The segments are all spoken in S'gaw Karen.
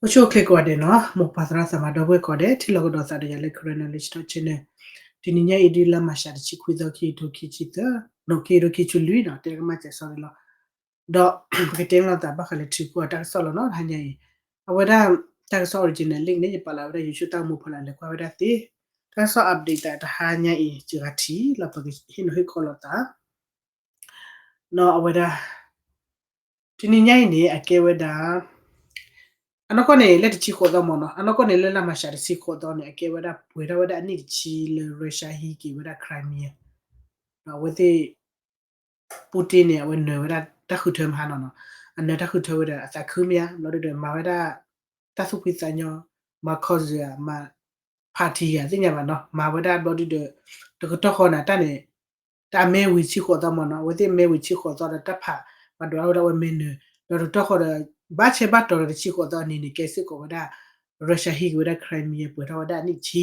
အိၣ်ဆူၣ်အိၣ်ချ့ကိးဂၤဒဲးနီၤ, မိၢ်ပၢ်သရၣ်သမါဒီပုၢ်ဝဲၢ်ကိးဂၤဒဲး ထံၣ်လိာ်ကဒီးသးဒီးယၤလၢ Karen Knowledge Talk Channel. တနံၤညါအံၤဒ်လါမၤရှးတဆံခွံသီ ခံကထိခံဆံသၢ, နီၣ် ခံကထိခံဆံလွံၢ်နီၤ, တဲကမၣ်စဲးဆီလီၤ. ဒီးပကတဲလိာ်သးဘၣ်ဃးလၢထံကီၢ်အတၢ်ကစီၣ်လီၤနီၤ, တဟါညါအံၤ အဝဲဒၣ်တၢ်ကစီၣ် original link န့ၣ် ယပာ်လီၤဝဲဒၣ် YouTube တၢ်ဂီၤမူဖီလာ် လဲၤကွၢ်ဝဲဒၣ်သ့. တၢ်ကစီၣ် update သးတဟါညါအံၤ စှၤထံၣ်လီၤ ပကဟ့ၣ်နီၤဟ့ၣ်ခီလိာ်သး နီၤ အဝဲဒၣ် တနံၤညါအံၤန့ၣ် အကဲဝဲဒၣ် အနီၢ်ကီၢ်န့ၣ် လၢတဆံဃိးသီမ့ၢ်နီၤ, အနီၢ်ကီၢ်န့ၣ် လၢလါမၤရှးတဆံဃိးသီန့ၣ် အကဲဝဲဒၣ်ပှဲၤထီၣ်ဝဲဒၣ်အနံၣ်တဆံလၢ Russia ဟံးက့ၤဝဲဒၣ် Crimea. အဝဲသ့ၣ် Putin န့ၣ် အဝဲနၢၤဝဲဒၣ်တၢ်ဃုထၢမဟါနီၤနီၤ, အနၢၤတၢ်ဃုထၢဝဲဒီးအသးခုမ့ၢ်ဧါ, ဘျီဒုဒီးမၤဝဲဒၣ် တၢ်သူၣ်ဖှံသးညီ, မၤခီၣ်စၢၤဧါ, မၤ party ဧါ သ့ၣ်ညါဘၣ်နီၤ, မၤဝဲဒၣ်ဘျီဒုဒီး တကတီၢ်ဃီန့ၣ် တၢ်န့ၣ် တၢ်အမဲဝံၤဆံဃိးသီမ့ၢ်နီၤ, အဝဲသ့ၣ်မဲဝံၤဆံဃိးသီဒီးတၢ်ဖး ပှၤဒွးဝဲဒၣ်အဝဲမဲနၢၤ, ဒီးတကတီၢ်ဃီဒီး ဘၣ်ဆဲးဘၣ်တီၤဒီးတဆံဃိးသီအနံၤန့ၣ် ကဲစ့ၢ်ကီးဝဲဒၣ် Russia ဟံးက့ၤဝဲဒၣ် Crimea ပှဲၤထီၣ်ဝဲဒၣ်အနံၣ်တဆံ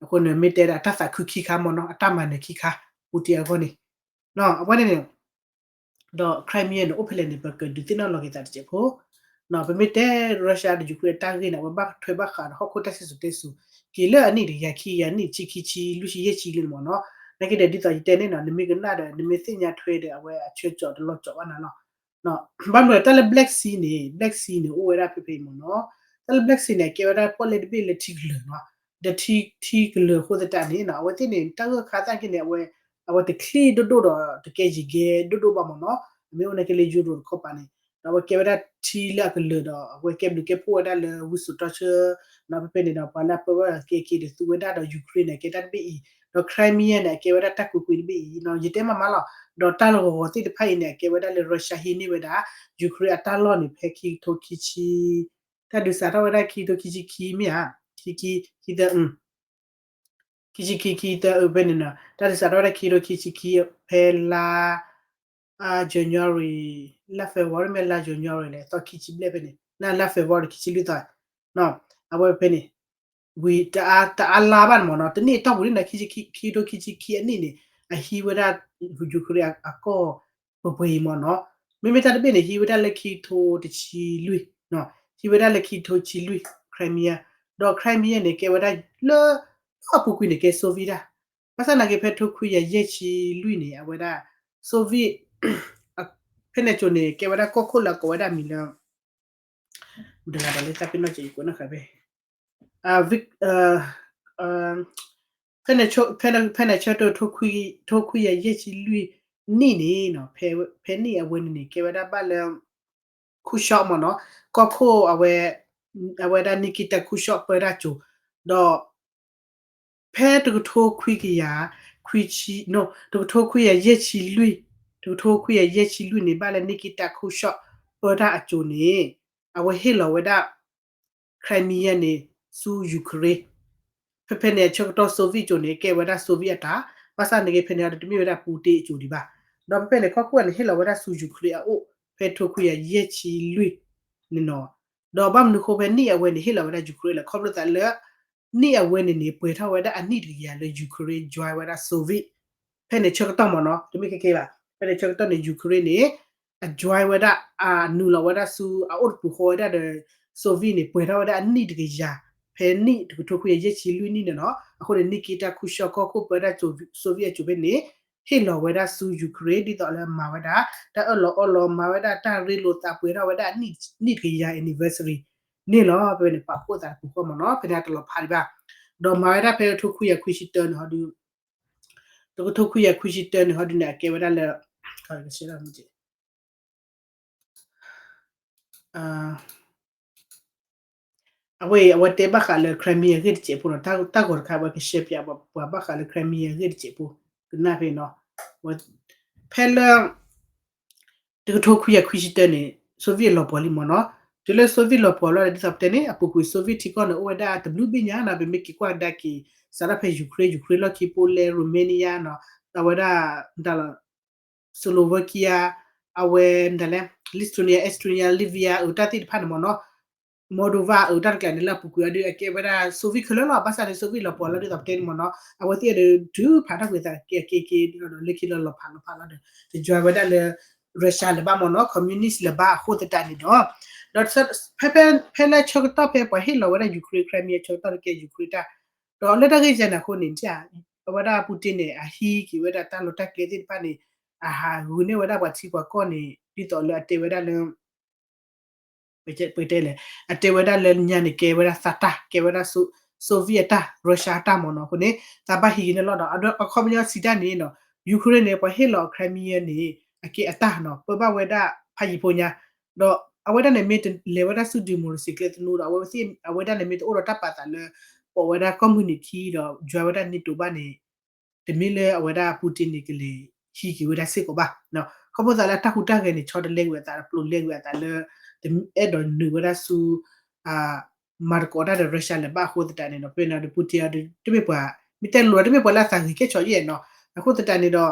အဃိန့ၣ် မ့ၢ်တဲဒၣ်တၢ်သးခုခံခါမ့ၢ်နီၤ, အတၢ်မၤနၢၤခံခါ Putin အဂီၢ်န့ၣ်, အဝဲန့ၣ်န့ၣ် ဒီး Crimea န့ၣ် အိၣ်ဖဲလဲၣ်န့ၣ် ပကဒုးသ့ၣ်နီၣ်လီၤက့ၤသးတစဲးဖိ, ပမ့ၢ်တဲ Russia ဒီး Ukraine အတၢ်ဂ့ၢ်န့ၣ် အဝဲဘၣ်ထွဲဘၣ်ဃးဒီးဟီၣ်ခိၣ်တၢ်စံၣ်စိၤတဲစိၤ က့ၤလၢအနံၣ်တကယၤခံကယၤ နံၣ်ဆံခံဆံ လွံၢ်ဆံယဲၢ်ဆံလံန့ၣ်မ့ၢ်နီၤ, နာ်က့ဒီးဒ်သိးယတဲန့ၣ်နီၤ နမ့ၢ်ကနၣ်ဒီး နမ့ၢ်သ့ၣ်ညါထွဲဒီး အဝဲအဆၢကၠီးတလီၤကၠီးဘၣ်နၤလီၤ. ဘၣ်မနုၤတၢ်လၢ Black Sea န့ၣ် Black Sea န့ၣ် အိၣ်ဝဲဒၣ်ဖဲဖဲအံၤမ့ၢ်နီၤ, တၢ်လၢ Black Sea န့ၣ် အကဲဝဲဒၣ်ပီၣ်လဲၣ်တဘ့ၣ်လၢထံကလၢၤနီၤ, ဒီးထံ ထံကလၢၤအဃိသတးန့ၣ်နီၤ အဝဲသ့ၣ်န့ၣ် တၢ်ဂၢၢ်ခါသနာ်က့န့ၣ် အဝဲ အဝဲတချံၣ်ဒိၣ်ဒိၣ်ဒီး တကဲယံၤကဲဒိၣ်ဒိၣ်ဘၣ်မ့ၢ်နီၤ, အမ့ၢ်အိၣ်နာ်က့လၢ Europe တခီပၤန့ၣ် ဒီးအဝဲကဲဝဲဒၣ်ထံလၢအကလၢၤဒီး အဝဲကဲဘျုးကဲဖှိၣ်ဝဲဒၣ်လၢဝံစိာ်တီဆှၢ နီၤ ဖဲဖဲန့ၣ်ဒီး ပှၤလၢအပၢဝဲကဲက့ၤဒီးသူဝဲဒၣ်ဒီး Ukraine န့ၣ် ကဲတၢ်တဘ့ၣ်အံၤ, ဒီး Crimea န့ၣ် အကဲဝဲဒၣ်တၢ်ကွ့ၢ်ကွ့ၢ်တဘ့ၣ်အံၤနီၤ, ယတဲမၤမၤလီၤ, ဒီးတၢ်လီၢ်ဂီၤဂီၤသ့ၣ်တဖၣ်အံၤန့ၣ် အကဲဝဲဒၣ်လၢ Russia ဟံးန့ၢ်ဝဲဒၣ် Ukraine အတၢ်လီၢ်န့ၣ် ဖဲခံကထိခံဆံ တၢ်ဒုးစးထီၣ်ဝဲဒၣ်ခံကထိခံဆံခံမ့ၢ်ဧါ, ခံ ခံ ခံသၢ ခံဆံခံ ခံသၢ ဖဲန့ၣ်နီၤ, တၢ်ဒုးစးထီၣ်ဝဲဒၣ်ခံကထိခံဆံခံ ဖဲလါ January လါ February မ့ၢ်လါ January လဲၣ် သီခံဆံဘျဲၣ်ဖဲန့ၣ် လါ လါ February ခံဆံလွံၢ်သီ, အဝဲဖဲန့ၣ် ဝံၤတအါ တအါလါဘၣ်န့ၣ်မ့ၢ်နီၤ, တနံၣ်အတီၢ်ပူၤန့ၣ် ခံကထိခံဆံခံအနံၣ်န့ၣ် အဟံးဝဲဒၣ် Ukraine အကီၢ်ပှဲၤပှဲၤအံၤမ့ၢ်နီၤ, မ့မ့ၢ်တၢ်တဘ့ၣ်န့ၣ် ဟံးဝဲဒၣ်လၢခံကထိတဆံလွံၢ်, ဟံးဝဲဒၣ်လၢခံကထိတဆံလွံၢ် Crimea, ဒီး Crimea န့ၣ် ကဲဝဲဒၣ်လၢ လၢအပူၤကွံာ်န့ၣ် ကဲ Soviet တၢ်, ဘၣ်ဆၣ်သနာ်က့ဖဲထိခွံကယၤယဲၢ်ဆံလွံၢ်န့ၣ် အဝဲဒၣ် Soviet ဖဲန့ၣ်အစိၤန့ၣ် ကဲဝဲဒၣ်ကီၢ်ခိၣ်လၢအကိးဝဲဒၣ်အမံၤလၢ တဂၤဒီးလၢတၢ်ပ့ၤနီၣ်စ့ၢ်ကီးနီၢ်ဃာ်ဖဲ ဖဲန့ၣ် ဖဲန့ၣ်ဆၢကတီၢ် ထိခွံကယၤယဲၢ်ဆံလွံၢ်နံၣ်န့ၣ်နီၤ, ဖဲနံၣ်အဝဲန့ၣ်န့ၣ် ကဲဝဲဒၣ်ဘၣ်လၢ Khrushchev မ့ၢ်နီၤ, ကီၢ်ခိၣ်အဝဲ အဝဲဒၣ် Nikita Khrushchev ပၢတၢ်စိၤ, ဒီး ဖဲတကထိခွံကယၤ ခွံဆံ no တကထိခွံကယၤယဲၢ်ဆံလွံၢ်, တကထိခွံကယၤယဲၢ်ဆံလွံၢ်န့ၣ် ဘၣ်လၢ Nikita Khrushchev ပၢတၢ်အစိၤန့ၣ် အဝဲဟ့ၣ်လီၤဝဲဒၣ် Crimea န့ၣ် ဆူ Ukraine, ဖဲဖဲန့ၣ်အဆၢကတီၢ် Soviet အစိၤန့ၣ် ကဲဝဲဒၣ် Soviet အတၢ်, ဘၣ်ဆၣ်န့ၣ်က့ဖဲန့ၣ်ဒီးတမ့ၢ်ဝဲဒၣ် Putin အစိၤဒံးဘၣ်, ဒီးဖဲဖဲန့ၣ် ကီၢ်ခိၣ်န့ၣ် ဟ့ၣ်လီၤဝဲဒၣ်ဆူ Ukraine အအိၣ် ဖဲထိခွံကယၤယဲၢ်ဆံလွံၢ်န့ၣ်နီၤ, ဒီးဘၣ်မနုၤဃိဖဲနံၣ်အဝဲန့ၣ် ဟ့ၣ်လီၤဝဲဒၣ် Ukraine လဲၣ်, ခီဖျိသးလၢ နံၣ်အဝဲန့ၣ်န့ၣ် ပှဲၤထီၣ်ဝဲဒၣ်အနံၣ်တကယၤလၢ Ukraine join ဝဲဒၣ် Soviet, ဖဲန့ၣ်ဆၢကတီၢ်မ့ၢ်နီၤ, တမ့ၢ်ခဲကဲဘၣ်, ဖဲန့ၣ်ဆၢကတီၢ်န့ၣ် Ukraine န့ၣ် အ join ဝဲဒၣ် အနုာ်လီၤဝဲဒၣ်ဆူ အအိၣ်တပူၤဃီဝဲဒၣ်ဒီး Soviet န့ၣ် ပှဲၤထီၣ်ဝဲဒၣ်အနံၣ်တကယၤ, ဖဲနံၣ်တကထိခွံကယၤယဲၢ်ဆံလွံၢ်နံၣ်န့ၣ်နီၤ, အဃိန့ၣ် Nikita Khrushchev ကီၢ်ခိၣ်ပၢတၢ် Soviet အစိၤဖဲန့ၣ် ဟ့ၣ်လီၤဝဲဒၣ်ဆူ Ukraine ဒ်သိးလၢမၤဝဲဒၣ် တၢ်အၢၣ်လီၤအီလီၤ မၤဝဲဒၣ်တၢ်ရ့လိာ်သးပှဲၤထီၣ်ဝဲဒၣ်နံၣ်တကယၤ anniversary န့ၣ်လီၤ. ဖဲန့ၣ်ပာ်ဖှိၣ်သးတပူၤဃီမ့ၢ်နီၤ, ဖဲန့ၣ်တလီၤဖးဒံးဘၣ်, ဒီးမၤဝဲဒၣ်ဖဲတကထိခွံကယၤခွံဆံတၢန့ၣ်ဟီဒု တကထိခွံကယၤခွံဆံတၢန့ၣ်ဟီဒုန့ၣ် အကဲဝဲဒၣ်လၢ အဝဲ အဝဲတဲဘၣ်ဃးလၢ Crimea အဂ့ၢ်တစဲးဖိနီၤ, တၢ်ဂီၤတခါဝဲကရှဲပၠးပှၤဘၣ်ဃးလၢ Crimea အဂ့ၢ်တစဲးဖိ, ကနၣ်ဖဲနီၤ, ဖဲလၢ တကထိခွံကယၤခွံဆံတၢန့ၣ် Soviet လီၤပှီၢ်လံမ့ၢ်နီၤ, တုၤလၢ Soviet လီၤပှီၢ်လီၤဒ်သိးပတဲန့ၣ် အပူၤကွံာ် Soviet ထံကီၢ်န့ၣ် အိၣ်ဝဲဒၣ်တဘျုးဘ့ၣ်ညါနီၤ, ပမ့ၢ်က့ၤကွၢ်ကဒါက့ၤ စးထီၣ်ဖဲ Ukraine, Ukraine လီၢ်ခံ Poland, Romania နီၤ, အဝဲဒၣ် တၢ်လီၤ Slovakia, အဝဲဒၣ်လဲၣ် Lithuania, Estonia, Latvia အတၢ်သ့ၣ်တဖၣ်န့ၣ်မ့ၢ်နီၤ, Moldova အတၢ်တကျါန့ၣ် လၢအပူၤကွံာ်အီၤဒုး အကဲဝဲဒၣ် Soviet ခဲလၢာ်လီၤ, ဘၣ်ဆၣ်န့ၣ် Soviet လီၤပှီၢ်လီၤဒ်သိးပတဲန့ၣ်မ့ၢ်နီၤ, အဝဲသ့ၣ်အဒုးထုးဖးထီၣ်ကွံာ်သးက့ၤက့ၤက့ၤဒီး လၢခံလီၤလီၤဖးလီၤဖးလီၤဒီး တ join ဝဲဒၣ်လၢ Russia လၢၤဘၣ်မ့ၢ်နီၤ, communist လၢၤဘၣ်အဃိသတးန့ၣ်ဒီး ဒီးဖဲဖဲဖဲလၢဆၢကတီၢ်ဖဲပှၤဟ့ၣ်လီၤဝဲဒၣ် Ukraine Crimea ဆၢကတီၢ်တကဲ Ukraine တၢ်, ဒီးလၢတၢ်ဂ့ၢ်ယဲန့ၣ်အဃိန့ၣ် အဝဲဒၣ် Putin န့ၣ် အဟံးက့ၤဝဲဒၣ်တၢ်လီၢ်တၢ်ကျဲသ့ၣ်တဖၣ်န့ၣ် အဟးဂုာ်န့ၢ်ဝဲဒၣ်ပှၤထံပှၤကီၢ်န့ၣ် ဒ်သိးလၢအတဲဝဲဒၣ်လၢ ပတဲလဲၣ် အတဲဝဲဒၣ်လၢညါန့ၣ် ကဲဝဲဒၣ်သးတၢ် ကဲဝဲဒၣ် Soviet အတၢ် Russia အတၢ်မ့ၢ်နီၤ. အဃိန့ၣ် သးဘၣ်ဟံးက့ၤန့ၣ်လီၤဒီး အခီပညီစံးတၢ်န့ၣ်နီၤ Ukraine န့ၣ် ပှၤဟ့ၣ်လီၤ Crimea န့ၣ် အကဲအတၢ်နီၤ ပၢဘၣ်ဝဲဒၣ်ဖးယံာ်ဖိညါ ဒီးအဝဲဒၣ်န့ၣ်မ့ၢ်တလဲၤဝဲဒၣ်ဆူ democracy ကျဲသနူဒီး အဝဲသ့ၣ် အဝဲဒၣ်န့ၣ်မ့ၢ်တအိၣ်ဒီးတၢ်ပာ်သးလၢ ပိာ်ဝဲဒၣ်ကီၢ်မုၢ်နံၤခံဒီး join ဝဲဒၣ် NATO ဘၣ်န့ၣ် တမ့ၢ်လၢအဝဲဒၣ် Putin န့ၣ် ကလဲၤဟံးက့ၤဝဲဒၣ်စ့ၢ်ကီးဘၣ်. ခီဖျိသးလၢအတၢ်ဟူးတၢ်ဂဲၤန့ၣ် ဆီတလဲကွံာ်အသး ပျိးလဲကွံာ်အသးလၢ အဲၣ်ဒိးနုာ်ဝဲဒၣ်ဆူ မၤသကိးတၢ်ဒီး Russia လၢၤဘၣ်အဃိသတးန့ၣ်ဒီး ဖဲန့ၣ်ဒီး Putin အီၤဒီး တမ့ၢ်ပှၤ မ့ၢ်တဲလိၤ တမ့ၢ်ပှၤလၢအသးဂ့ၤကဲၣ်ဆိးယဲၢ်နီၤ. အဃိသတးန့ၣ်ဒီး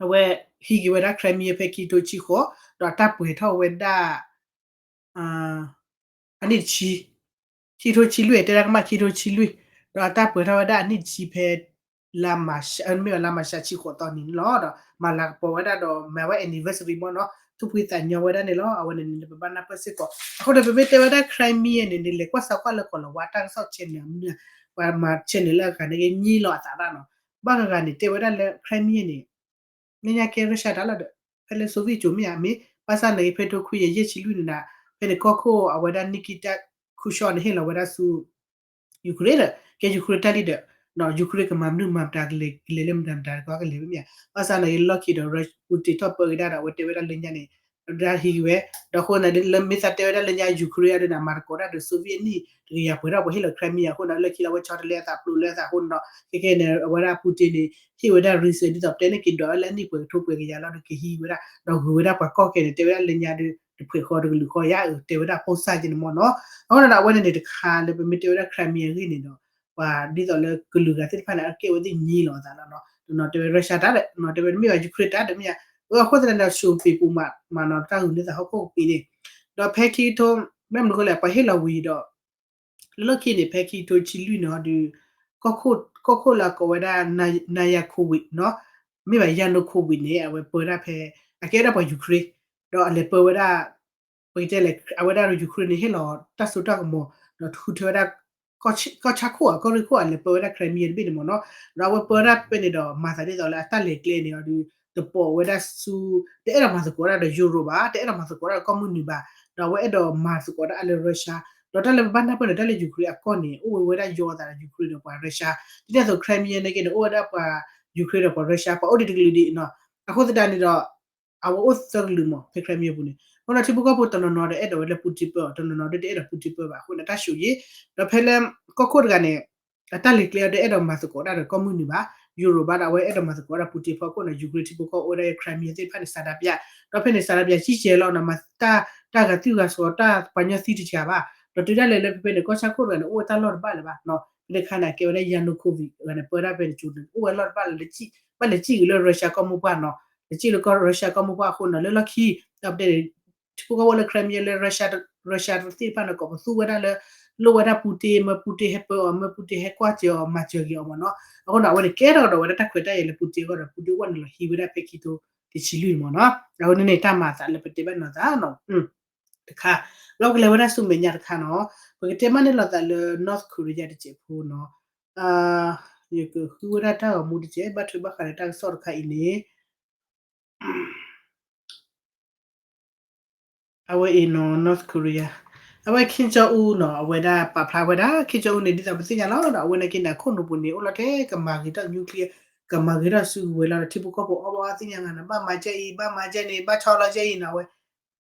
အဝဲဟံးက့ၤဝဲဒၣ် Crimea ဖဲခံကထိဆံဃိး ဒီးအတၢ်ပှဲၤထီၣ်ဝဲဒၣ် အနံၣ်တဆံ, ခံကထိဆံလွံၢ် တဲဒၣ်ကမၣ် ခံကထိဆံလွံၢ်, ဒီးအတၢ်ပှဲၤထီၣ်ဝဲဒၣ်အနံၣ်တဆံဖဲ လါမၤရှး မ့ၢ်ဝဲလါမၤရှး ဆံဃိးသီနံၤန့ၣ်လီၤ. ဒီးမၤလၤကပီၤဝဲဒၣ်ဒီးမၤဝဲ anniversary မ့ၢ်နီၤ သူၣ်ဖှံသးညီဝဲဒၣ်န့ၣ်လီၤ. အဝဲန့ၣ်န့ၣ် ပဘၣ်နၢ်ပၢၢ်စ့ၢ်ကီး. အဃိန့ၣ် ပမ့ၢ်တဲဝဲဒၣ် Crimea န့ၣ် နလဲၤကွၢ်စးကွၢ်လၢကီၢ်လီၤဝါတၢ်ကစီၣ် channel မနုၤ ပှၤမၤ channel လၢအဂၤန့ၣ်က့ၤ ညံလီၤအသးဒၣ်နီၤ. ဘၣ်ဂၤဂၤန့ၣ် တဲဝဲဒၣ်လၢ Crimea န့ၣ် လၢညါကဲ Russia တၢ်လီၤဒီး ဖဲလၢ Soviet ကၠိမ့ၢ်ဧါ မ့ၢ် ဘၣ်ဆၣ်န့ၣ်ဂ့ၤ ဖဲထိခွံယဲၢ်ဆံလွံၢ်န့ၣ်ဒီး ဖဲန့ၣ်ကီၢ်ခိၣ်အဝဲဒၣ် Nikita Khrushchev န့ၣ် ဟ့ၣ်လီၤဝဲဒၣ်ဆူ Ukraine ဒီး ကဲ Ukraine တၢ်လံဒီး Ukraine ကမၤမနုၤမၤမတၤ ကလဲၤလၢမတၤမတၤတကီၢ်ကလဲၤမ့ၢ်ဧါ. ဘၣ်ဆၣ်န့ၣ်ဂ့ၤ လီၢ်ခံဒီး Putin ထီၣ်ပၢက့ၤဒၣ်ဒီး အဝဲတဲဝဲဒၣ်လၢညါန့ၣ် ဒၣ်ဟံးက့ၤဝဲ ဒီးအဃိန့ၣ် လၢမ့ၢ်သးတဲဝဲဒၣ်လၢညါ Ukraine အဒိန့ၣ် အမၤသကိးတၢ်ဒီး Soviet နံၣ်တကယၤပှဲၤထီၣ်ပှဲၤဟ့ၣ်လီၤ Crimea အဃိန့ၣ် လၢခံလၢအဝဲဆီတလဲအသး ပျိးလဲအသးအဃိန့ၣ်ဒီး ခဲကဲန့ၣ် အဝဲဒၣ် Putin န့ၣ် ဟ့ၣ်ဝဲဒၣ် reason ဒ်သိးပတဲန့ၣ်က့ၤဒွးဝဲလၢအနံၣ်ပှဲၤကထိပှဲၤကယၤလီၤဒီးကဟံးဝဲဒၣ် ဒီးဂုာ်ဝဲဒၣ်ပှၤကီၢ်ခဲန့ၣ် တဲဝဲဒၣ်လၢညါဒီး တဖှဲးဃီတကလုာ်ဃီယါအုး တဲဝဲဒၣ် post က့န့ၣ်မ့ၢ်နီၤ. အဃိန့ၣ်ဒီး အဝဲန့ၣ်န့ၣ်တခါလၢပမ့ၢ်တဲဝဲဒၣ် Crimea အဂ့ၢ်န့ၣ်ဒီး ပှၤဒ်သိးလၢကလုာ်ဂၤသ့ၣ်တဖၣ်န့ၣ် အကဲဝဲသ့ၣ်ညံလီၤအသးလီၤနီၤ. တနီၤတဲဝဲ Russia တၢ်ဒီး တနီၤတဲဝဲတမ့ၢ်ဘၣ် Ukraine တၢ်ဒီးမ့ၢ်ဧါ. အဃိသတးန့ၣ်ဒီး ရှုံးပံၤပူၤမးနီၤ တၢ်ဂုာ်န့ၢ်သးဟီၣ်ခိၣ်ကပံၤန့ၣ် ဒီးဖဲခံကထိ ဘၣ်မနုၤဃိလဲၣ် ပှၤဟ့ၣ်လီၤဝံၤဒီး လၢလီၢ်ခံန့ၣ် ဖဲခံကထိဆံလွံၢ်န့ၣ်ဒီး ကီၢ်ခိၣ်လၢအကိးဝဲဒၣ် Yanukovych နီၤ မ့ၢ်ဘၣ် Yanukovych န့ၣ် အဝဲပၢတၢ်ဖဲ အကဲဝဲဒၣ်ပှၤ Ukraine ဒီးအလဲၤပၢဝဲဒၣ် ပကတဲလဲၣ် အဝဲဒၣ်ဒီး Ukraine န့ၣ် ဟ့ၣ်လီၤတၢ်စိတၢ်ကမီၤ ဒီးဃုထၢဝဲဒၣ် ကီၢ်ဆၣ်ခိၣ်ဧါ ကီၢ်ရ့ၣ်ခိၣ်ဧါ လဲၤပၢဝဲဒၣ် Crimea တဘ့ၣ်န့ၣ်မ့ၢ်နီၤ. ဒီးအဝဲပၢဝဲဒၣ်ဖဲန့ၣ်ဒီး မၤသးဒ်သိးလၢအတၢ်လဲၤကျဲန့ၣ်ဒီး တပိာ်ဝဲဒၣ်ဆူ တအဲၣ်ဒိးမၤသကိးတၢ်ဒီး Europe ဘၣ် တအဲၣ်ဒိးမၤသကိးတၢ်ဒီးကီၢ်မုၢ်နုာ်ဘၣ် ဒီးအဝဲအဲၣ်ဒိးမၤသကိးတၢ်အါလၢ Russia ဒီးတၢ်လၢပဘၣ်နၢ်ပၢၢ်န့ၣ် တၢ်လၢ Ukraine အကီၢ်န့ၣ် အိၣ်ဝဲဝဲဒၣ်ယိအသးဒီး Ukraine ဒီးပှၤ Russia ဒ်န့ၣ်အသိး Crimea န့ၣ်က့န့ၣ် အိၣ်ဝဲဒၣ်ပှၤ Ukraine ဒီးပှၤ Russia ပှၤအိၣ်ဒံးတကလုာ်ဒံးနီၤ. အဃိသတးန့ၣ်ဒီး အဝဲအိၣ်သၢကလုာ်မး ဖဲ Crimea ပူၤန့ၣ် အဃိဒီးထံဖိကီၢ်ဖိတနီၤနီၤဒီးအဲၣ်ဒိးဝဲလၢ Putin ပၢအီၤ တနီၤနီၤဒီးတအဲၣ်ဒိး Putin ပၢဘၣ် အဃိန့ၣ် တၢ်ဆိၣ်ဂ့ၤ ဒီးဖဲလၢ ကီၢ်ခိၣ်တဂၤန့ၣ် အတၢ်လဲၤကျဲအီၤဒီးအဲၣ်ဒိးမၤသကိးတၢ်ဒီးကီၢ်မုၢ်နုာ်ဘၣ် Europe ဘၣ်ဒီး အဝဲအဲၣ်ဒိးမၤသကိးတၢ် Putin ဖီခိၣ်န့ၣ် Ukraine ထံဖိကီၢ်ဖိအိၣ်ဝဲဒၣ် Crimea သ့ၣ်တဖၣ်န့ၣ် ဆန္ဒပြ ဒီးဖဲန့ၣ် ဆန္ဒပြ ကံၣ်ကဲလီၤနီၤ မၤတၢ် တၢ်ဂၤသွံၣ်ဂၤစီၤ တၢ်ပှၤညီသံတစှၤဘၣ် ဒီးတုၤဒၣ်လဲာ်လၢဖဲဖဲန့ၣ် ကီၢ်ဆၣ်ခိၣ်တဂၤန့ၣ် အိၣ်ဝဲတၢ်လီၢ်တဘၣ်လၢၤဘၣ်နီၤ. ဖဲန့ၣ်အခါန့ၣ် အကဲဝဲဒၣ် Yanukovych တဂၤန့ၣ် ပၢတၢ်ဖဲန့ၣ်ကၠိန့ၣ် အိၣ်ဝဲလီၢ်တဘၣ်လၢ ဘၣ်လဲၤစံၣ်က့ၤလၢ Russia ကီၢ်မိၢ်ပှၢ်နီၤ လဲၤစံၣ်လၢကီၢ် Russia ကီၢ်မိၢ်ပှၢ်အဃိနီၤ လၢလီၢ်ခံ ဒီးပတဲန့ၣ် ထံဖိကီၢ်ဖိလၢ Crimea လၢ Russia Russia သ့ၣ်တဖၣ်န့ၣ် ကိးပသူဝဲဒၣ်လၢ လိၣ်ဝဲဒၣ် Putin မ့ၢ် Putin ဟဲပၢအီၤ မ့ၢ် Putin ဟဲကွၢ်စၢၤအီၤ မၤစၢၤက့ၤအီၤမ့ၢ်နီၤ. အဃိန့ၣ် အဝဲန့ၣ်ကဲထီၣ်ကဒီးဝဲဒၣ်တၢ်ခွဲးတၢ်ယာ်လၢ Putin အဂီၢ်ဒီး Putin အဂီၢ်န့ၣ်လီၤဟံးဝဲဒၣ်ဖဲခံကထိတဆံလွံၢ်န့ၣ်မ့ၢ်နီၤ. အဃိန့ၣ်န့ၣ် တၢ်မၤအသးလၢပတဲဘၣ်နီၢ်သးနီၤ တခါ လီၤကလဲၤဝဲဒၣ်ဆူမဲာ်ညါတခါနီၤ ပကတဲမးန့ၢ်လိာ်သးလၢ North Korea တစဲးဖိနီၤ. ယကဃုဝဲဒၣ်တၢ်ဂီၤမူတစဲး ဘၣ်ထွဲဘၣ်ဃးဒီးတၢ်ကစီၣ်တခါအံၤန့ၣ် အဝဲအံၤနီၤ North Korea အဝဲ Kim Jong Un နီၤ အဝဲဒၣ်ပာ်ဖျါဝဲဒၣ် Kim Jong Un န့ၣ် ဒ်သိးပသ့ၣ်ညါလီၤဒီး အဝဲန့ၣ်က့န့ၣ် အခိၣ်နူာ်ပူၤန့ၣ် အိၣ်လီၤထဲ ကမၤဂ့ၤထီၣ် nuclear ကမၤဂ့ၤထီၣ်စုကဝဲၤလီၤဒီး ထံဖိကီၢ်ဖိအီၣ်ဘၣ်အီသ့ၣ်ညါဂၤန့ၣ် ဘၣ်မၤကဲအံၤ ဘၣ်မၤကဲန့ၣ် ဘၣ်ဆီလီၤကဲအံၤနီၤ အဝဲ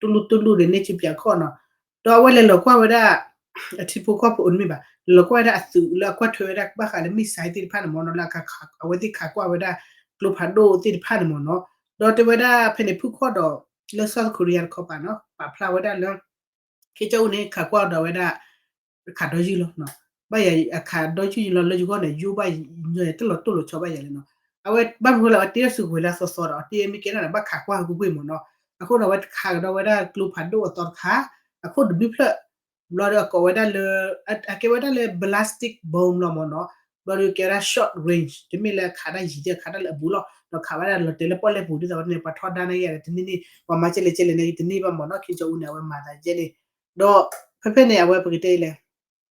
တူၢ်လူၢ်တူၢ်လူၢ်ဒီးန့ၢ်ကံပၠးခီၣ်နီၤ. ဒီးအဝဲလဲၤလီၤကွၢ်ဝဲဒၣ် အထံဖိကီၢ်ဖိအမ့ၢ်ဘၣ် လဲၤလီၤကွၢ်ဝဲဒၣ်အသုးလၢအကွၢ်ထွဲဝဲဒၣ်ဘၣ်ဃးလၢ missile သ့ၣ်တဖၣ်န့ၣ်မ့ၢ်နီၤ လၢအဝဲသ့ၣ်ခးကွၢ်ဝဲဒၣ် ကျိဖးဒိၣ်သ့ၣ်တဖၣ်န့ၣ်မ့ၢ်နီၤ. ဒီးတဲဝဲဒၣ်ဖဲန့ၣ် ဖုၣ်ခီၣ်ဒီး လၢ South Korea တခီပၤနီၤ ပာ်ဖျါဝဲဒၣ်လၢ Kim Jong Un န့ၣ် ခးကွၢ်ဒီးဝဲဒၣ် အခးဒီယုၢ်လီၤ. ဘၣ်ယၤအခးဒီယုၢ်လီၤလၢယဂီၢ်န့ၣ် ယိၣ်ဘၣ်ညီတၢ်လီၤတိၢ်လီၤဆီဘၣ်ယၤလဲၣ်နီၤ. အဝဲဘၣ်မနုၤလၢ အဝဲတ့တၢ်စုကဝဲၤလၢအသီသီဒီး အတ့မ့ၢ်ကဲဒၣ်န့ၣ် ဘၣ်ခးကွၢ်ကွ့ၢ်ကွ့ၢ်မ့ၢ်နီၤ. အဃိန့ၣ် အဝဲခးကဒီးဝဲဒၣ်ကျိဖးဒိၣ်အသီတခါ အခိၣ်တဘျုးဖျၢၣ် ဘျီဒီးအကိးဝဲဒၣ်လၢ အကဲဝဲဒၣ်လၢ ballistic bomb လီၤမ့ၢ်နီၤ. ဘျီဒီးကဲဝဲဒၣ် short range တမ့ၢ်လၢအခးတၢ်ယံၤသ့ အခးတၢ်လၢအဘူးလီၤ. ဒီးခးဝဲဒၣ်လီၤတဲာ်လၢပီၣ်လဲၣ်ပူၤ ဒ်သိးဝဲန့ၣ် ပှၤထီဒါန့ၣ်ဂ့ၤတန့ၢ်န့ၣ် ပှၤမၤကဲလဲၣ်ကဲလဲၣ်န့ၣ် တန့ၢ်ဘၣ်မ့ၢ်နီၤ ခ့ကၠီအူန့ၣ် အဝဲမၤသးယဲန့ၣ် ဒီးဖဲဖဲန့ၣ် အဝဲပကတဲလဲၣ်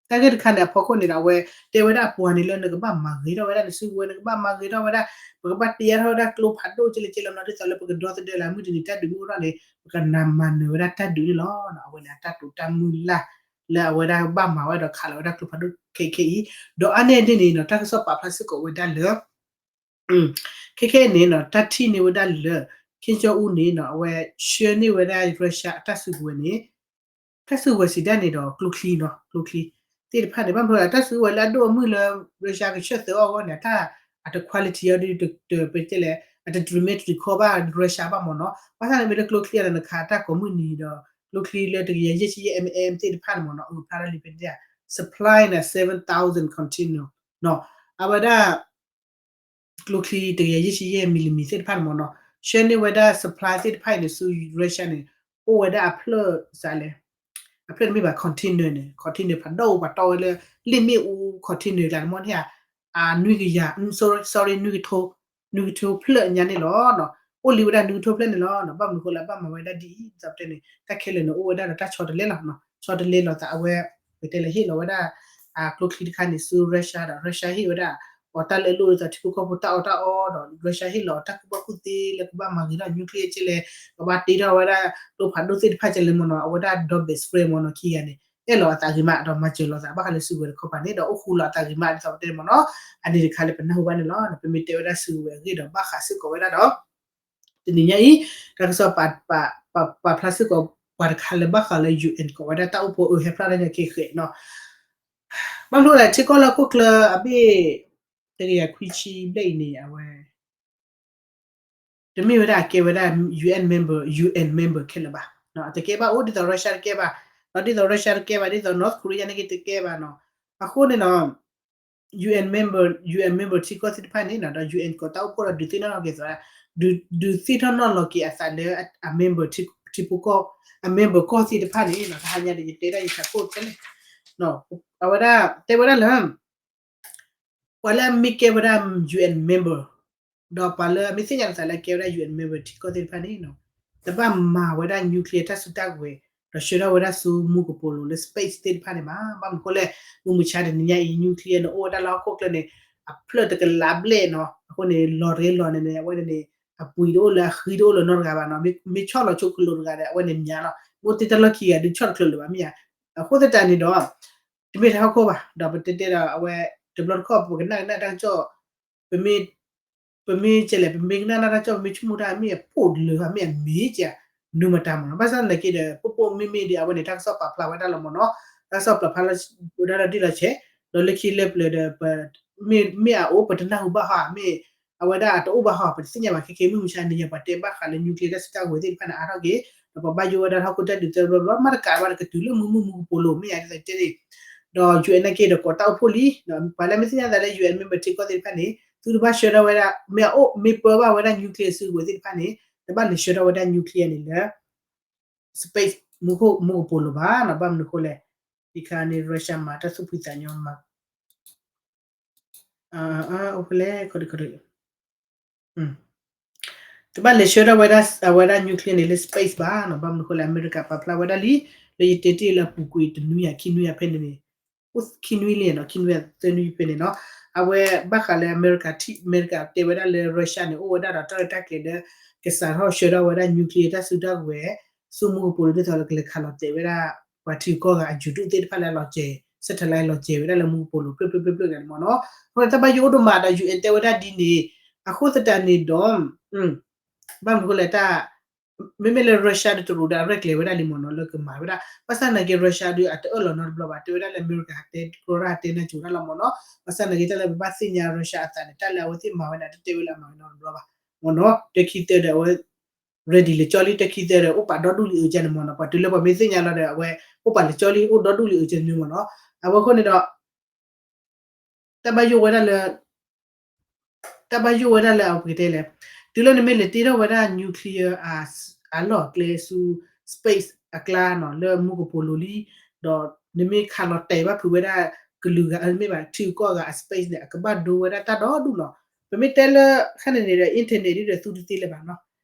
တၢ်ဂ့ၢ်တခါန့ၣ် အဖီခိၣ်န့ၣ်ဒီး အဝဲတဲဝဲဒၣ်အပှၤန့ၣ်လၢနကဘၣ်မၤဂ့ၤထီၣ်ဝဲဒၣ်နစုကဝဲၤ နကဘၣ်မၤဂ့ၤထီၣ်ဝဲဒၣ် ပကဘၣ်တ့ထီၣ်ဝဲဒၣ်ကျိဖးဒိၣ်ကဲလဲၣ်ကဲလဲၣ်နီၤ ဒ်သိးလၢပကဒီသဒၢလၢမုၢ်တနံၤတၢ်ဒုးမ့ၢ်အိၣ်ထီၣ်န့ၣ် ပကနၢ်မၤနၢၤဝဲဒၣ်တၢ်ဒုးန့ၣ်လီၤ. အဝဲန့ၣ်အတၢ်တိာ်တၢ်မုၢ်လၢ် လၢအဝဲဒၣ်ဘၣ်မၤဝဲဒီးခးလီၤဝဲဒၣ်ကျိဖးဒိၣ်ခဲခဲအံၤ ဒီးအါန့ၢ်ဒ်န့ၣ်နီၤ တၢ်ကစီၣ်ပာ်ဖျါစ့ၢ်ကီးဝဲဒၣ်လၢ ခဲခဲအံၤန့ၣ်နီၤ တၢ်ထံၣ်န့ၢ်ဝဲဒၣ်လၢ ခ့ကၠီအူန့ၣ်နီၤ အဝဲဆှၢန့ၢ်ဝဲဒၣ် Russia အတၢ်စုကဝဲၤန့ၣ် တၢ်စုကဝဲၤစံးဒၣ်န့ၣ်ဒီး ကျိချံနီၤ ကျိချံသ့ၣ်တဖၣ်န့ၣ် ဘၣ်မနုၤအတၢ်စုကဝဲၤလၢအဒိၣ်အမုၢ်လၢ Russia ကဆှၢသၢအီၣ်အဂီၢ်န့ၣ် အတၢ် အတ quality အီၤဒ် ပတဲလဲၣ် အတတြူးမ့ၢ်တတြူးခီဘၣ် Russia ဘၣ်မ့ၢ်နီၤ ဘၣ်ဆၣ်န့ၣ်မ့ၢ်လၢကျိချံအီၤဒီး နခးတၢ်ကိးမုၢ်နံၤဒီး ကျိချံလၢတကယၤယဲၢ်ဆံယဲၢ် mm သ့ၣ်တဖၣ်န့ၣ်မ့ၢ်နီၤ အုးဖျါထီၣ်လံဖဲန့ၣ် supply န့ၣ် seven thousand container နီၤ အဝဲဒၣ် ကျိချံတကယၤယဲၢ်ဆံယဲၢ် millimeter သ့ၣ်တဖၣ်န့ၣ်မ့ၢ်နီၤ ဆှၢန့ၢ်ဝဲဒၣ် supply သ့ၣ်တဖၣ်အံၤန့ၣ် ဆူ Russia န့ၣ် အိၣ်ဝဲဒၣ်အဖျၢၣ်စးလဲၣ် အဖျၢၣ်တမ့ၢ်ဘၣ် container န့ၣ် container ဖးဒိၣ်ပှၤတီဝဲလၢ လ့ၣ်မ့ၣ်အူ container ကျါန့ၣ်မ့ၢ်န့ၣ်ဧါ အနွံကယၤ sorry နွံကထိ နွံကထိဖျၢၣ်ညါန့ၣ်လီၤ. အိၣ်လံဝဲဒၣ်နွံကထိဖျၢၣ်န့ၣ်လီၤ. ဘၣ်မနုၤဃိလၢအဘၣ်မၤဝဲဒၣ်ဒ်အံၤ ဒ်သိးပတဲန့ၣ် တၢ်ခဲလၢာ်န့ၣ် အိၣ်ဝဲဒၣ်ဒီးတၢ်ဆီတလဲလီၤ ဆီတလဲလီၤသးအဝဲ ပတဲလဲၣ်ဟ့ၣ်လီၤဝဲဒၣ် အကျိချံတခါန့ၣ် ဆူ Russia ဒီး Russia ဟ့ၣ်ဝဲဒၣ် အီၤတၢ်လၢအလိၣ်ဒ်သိးထံဖိကီၢ်ဖိတၢ်အီၣ်တၢ်အီဒီး Russia ဟ့ၣ်လီၤတၢ်ကူၣ်ဘၣ်ကူၣ်သ့လၢကဘၣ်မၤဂ့ၤထီၣ် nuclear ကဲလဲၣ် ကဘၣ်တ့ထီၣ်ဝဲဒၣ် ကျိဖးဒိၣ်သ့ၣ်တဖၣ်ကဲလဲၣ်မ့ၢ်နီၤ အဝဲဒၣ် double spread မ့ၢ်နီၤ ခံဂၤန့ၣ် အဲၣ်လီၤအသးဂ့ၤမး ဒီးမၤစၢၤလီၤသးဘၣ်ဃးလၢစုကဝဲၤတခီပၤန့ၣ် ဒီးအိၣ်ဃူလီၤအသးဂ့ၤမး ဒ်သိးပတဲမ့ၢ်နီၤ အန့ၣ်တခါလၢပနၢ်ဟူဘၣ်န့ၣ်လီၤ. ပမ့ၢ်တဲဝဲဒၣ်စုကဝဲၤအဂ့ၢ်ဒီးဘၣ်ဃးစ့ၢ်ကီးဝဲဒၣ်ဒီး တနံၤညါအံၤ တၢ်ကစီၣ်ပာ် ပာ် ပာ်ဖျါစ့ၢ်ကီးပှၤတခါလၢဘၣ်ဃးလၢ UN ကိးဝဲဒၣ်တၢ်အိၣ်ဖှိၣ်အၢဟဲဖျါထီၣ်ညါက့ၤဃဲးနီၤ ဘၣ်မနုၤလဲၣ် ထံကီၢ်လၢဟီၣ်ခိၣ်ချၢအဘ့ၣ် တကယၤခွံဆံဘျဲၣ်အံၤန့ၣ် အဝဲ တမ့ၢ်ဝဲဒၣ်အကဲဝဲဒၣ် UN member UN member ခဲလၢာ်ဘၣ်. အတကဲဘၣ်အိၣ်ဒ်သိး Russia တကဲဘၣ်, ဒီးဒ်သိး Russia တကဲဘၣ်, ဒ်သိး North Korea န့ၣ်က့တကဲဘၣ်နီၤ. အဃိန့ၣ်နီၤ UN member UN member ထံကီၢ်သ့ၣ်တဖၣ်န့ၣ်နီၤ ဒီး UN ကိးတၢ်အိၣ်ဖှိၣ်ဒီးဒုးသ့ၣ်နီၣ်လီၤက့ၤသး, ဒုးသ့ၣ်နီၣ်လီၤက့ၤအသးလၢအ member ထံဖိကီၢ် အ member ကီၢ်သ့ၣ်တဖၣ်န့ၣ်နီၤ တဟါညါဒီးယတဲဒၣ်ယဆၢခိၣ်တဲလဲၣ်, အဝဲဒၣ်တဲဝဲဒၣ်လၢ ပှၤလၢအမ့ၢ်ကဲဝဲဒၣ် UN member ဒီးပှၤလၢအမ့ၢ်သ့ၣ်ညါလီၤသးလၢကဲဝဲဒၣ် UN member ထံကီၢ်သ့ၣ်တဖၣ်န့ၣ်နီၤ တဘၣ်မၤဝဲဒၣ် nuclear တၢ်စုတၢ်ကဝဲၤ ဒီးဆှၢထီၣ်ဝဲဒၣ်ဆူမူကပိာ်လိၤလၢ space သ့ၣ်တဖၣ်န့ၣ်ဘၣ်. ဘၣ်မနုၤဃိလဲၣ် မုၢ်မဆါတနံၤညါအံၤ nuclear န့ၣ် အိၣ်ဝဲဒၣ်လၢဟီၣ်ခိၣ်ချၢန့ၣ် အဖျၢၣ်တကလးဘျဲၣ်နီၤ. အဃိန့ၣ် လီၤတဂ့ၤလီၤန့ၣ်န့ၣ် အဝဲန့ၣ်န့ၣ် အပှံၤတအိၣ်လၢၤ အဃံတအိၣ်လၢၤနီတဂၤဘၣ်နီၤ. မ့ၢ်ဆီၣ်လီၤဆိကလိာ်တဂၤဒီး အဝဲန့ၣ်မၠးလီၤ. မ့ၢ်အိၣ်တ့ၢ်တၢ်လီၢ်ခံဂၤဒုးဆီၣ်တချုးလၢၤဘၣ်မ့ၢ်ဧါ. အဃိသတးန့ၣ်ဒီး တမ့ၢ်ထဲဟီၣ်ခိၣ်ဘၣ် ဒီးပတဲတဲဒီးအဝဲ တဘျီတခီၣ်ပကနၣ်ကနၣ်တၢ်ကစီၣ် ပမ့ၢ် ပမ့ၢ်ကဲလဲၣ် ပမ့ၢ်ကနၣ်တၢ်ကစီၣ် ပမ့ၢ်ဆိကမိၣ်တၢ် မ့ၢ်အပိၢ်လၢၤ မ့ၢ်အမ့ၢ်ကဲ နုာ်မတၤမ့ၢ်နီၤ. ဘၣ်ဆၣ်သနာ်က့ဒီး ပိၢ်ပိၢ်မ့မ့ၢ်ဒီး အဝဲန့ၣ် တၢ်ကစီၣ်ပာ်ဖျါဝဲဒၣ်လီၤမ့ၢ်နီၤ. တၢ်ကစီၣ်ပာ်ဖျါလီၤဝဲဒၣ်ဒီးဒ်လီၤဆဲး ဒီးလၢခံလၢပျၢၤဒီး ပ မ့ၢ်အအိၣ်ပတနၢ်ဟူဘၣ်ဟီ မ့ၢ်အဝဲဒၣ်အတအိၣ်ဘၣ်ဟီ ပတသ့ၣ်ညါဘၣ် ခဲခဲမုၢ်မဆါန့ၣ် ယပှၤတဲဘၣ်ဃးလၢ nuclear တၢ်စုတၢ်ကဝဲၤသ့ၣ်တဖၣ်န့ၣ် အါထီၣ်က့ၤ ဒီးပှၤဘၣ်ယိၣ်ဝဲဒၣ်ဟီၣ်ခိၣ်တၢ်ဒုးတၢ်ဘျီဘျီ မ့ၢ်တကးဘၣ်ဒီးကတုၤလၢမူမူမူကပိာ်လိၤ မ့ၢ်ယၤဒ်သိးတဲန့ၣ် ဒီး UN နာ်က့ဒီးကိးတၢ်အိၣ်ဖှိၣ်လံ ပှၤလၢမ့ၢ်သ့ၣ်ညါသးလၢ UN member ထံကီၢ်သ့ၣ်တဖၣ်န့ၣ် သုတဘၣ်ဆှၢထီၣ်ဝဲဒၣ် မ့ၢ်အအိၣ် မ့ၢ်ပၢဘၣ်ဝဲဒၣ် nuclear စုကဝဲၤသ့ၣ်တဖၣ်န့ၣ် တဘၣ်လဲၤဆှၢထီၣ်ဝဲဒၣ် nuclear န့ၣ်လၢ space မူခိၣ်မူကပိာ်လိၤဘၣ်နီၤ. ဘၣ်မနုၤဃိလဲၣ် ယခါန့ၣ် Russia မၤတၢ်သူၣ်ဖှံသးညီမၤ အိၣ်ဖဲလဲၣ် ခီဒုခီဒု တဘၣ်လဲၤဆှၢထီၣ်ဝဲဒၣ် အဝဲဒၣ် nuclear န့ၣ်လၢ space ဘၣ်နီၤ. ဘၣ်မနုၤဃိလဲၣ် အမဲရကၤပာ်ဖျါဝဲဒၣ်လံ လၢယတဲတ့ၢ်လၢအပူၤကွံာ်တနွံယၤခံနွံယၤဖဲန့ၣ်န့ၣ် အိၣ်ခံနွံလံနီၤ ခံနွံယၤသၢနွံဖဲန့ၣ်နီၤ. အဝဲဘၣ်ဃးလၢအမဲရကၤထံၣ် အမဲရကၤတဲဝဲဒၣ်လၢ Russia န့ၣ် အိၣ်ဝဲဒၣ်ဒီးတၢ်ရဲၣ်တၢ်ကျဲၤလၢ ကစးထီၣ်ဆှၢထီၣ်ဝဲဒၣ် nuclear တၢ်စုတၢ်ကဝဲၤ ဆူမူကပိာ်လိၤဒ်သိးလၢကလဲၤခးလီၤတဲာ်ဝဲဒၣ် ပှၤထံကီၢ်ဂၤအယူၤဒုၣ်သ့ၣ်တဖၣ်လၢအလီၤစဲၤ satellite လီၤစဲၤဝဲဒၣ်လၢမူကပိာ်လိၤ ဖျၢၣ်ဖျၢၣ်ဖျၢၣ်ဖျၢၣ်န့ၣ်မ့ၢ်နီၤ. အဃိန့ၣ် တၢ်ဘၣ်ယိၣ်အိၣ်ဒိၣ်မးဒီး UN တဲဝဲဒၣ်ဒ်န့ၣ် အဃိသတးန့ၣ်ဒီး ဘၣ်မနုၤဃိလဲၣ်တၢ် မ့မ့ၢ်လၢ Russia ဒီးတရူးဒီးအရဲၣ်ကျဲၤဝဲဒၣ်လံမ့ၢ်နီၤ လၢကမၤဝဲဒၣ် ဘၣ်ဆၣ်သနာ်က့ Russia ဒီးအတအၢၣ်လီၤနီတဘျီဘၣ် တဲဝဲဒၣ်လၢအမဲရကၤတဲ ကရၢတဲနၢ်ကၠိဒၣ်လီၤမ့ၢ်နီၤ. ဘၣ်ဆၣ်သနာ်က့ တၢ်လၢပဘၣ်သ့ၣ်ညါ Russia အသးန့ၣ် တၢ်လၢအဝဲသ့ၣ်မၤဝဲန့ၣ် အတတဲဝဲလၢအမၤဝဲနီတဘျီဘၣ်မ့ၢ်နီၤ. တၢ်ခံသၢဒီးအဝဲ ready လၢကၠီလံ တၢ်ခံသၢဒီး အိၣ်ပာ်ဒီဒူၣ်လံအုးကဲန့ၣ်မ့ၢ်နီၤ. ပှၤတုၤလၢပှၤမ့ၢ်သ့ၣ်ညါလီၤဒီး အဝဲအိၣ်ပာ်လၢကၠီလံ အိၣ်ဒီဒူၣ်လံအုးကဲန့ၣ်မ့ၢ်နီၤ. အဝဲအဃိန့ၣ်ဒီး တၢ်ဘၣ်ယိၣ်ဝဲဒၣ်လၢ တၢ်ဘၣ်ယိၣ်ဝဲဒၣ်လၢအပကတဲလဲၣ် တုၤလၢနမ့ၢ်လဲၤတ့ထီၣ်ဝဲဒၣ် nuclear အလီၢ်အကျဲဆူ space အကျါနီၤ လၢမူကပိာ်လိၤလံ ဒီးနမ့ၢ်ခးလီၤတဲာ်ဘၣ်ဖုးဝဲဒၣ် ကလုာ်ဂၤမ့ၢ်ဘၣ် ထံကီၢ်ဂၤအ space န့ၣ် အကဘၣ်ဒိဝဲဒၣ်တၢ်ဒီဒူၣ်နီၤ. ပမ့ၢ်တဲလၢ ခါန့ၣ်န့ၣ်ဒီး internet ဒ်ဒီးသူတသ့လၢၤဘၣ်နီၤ.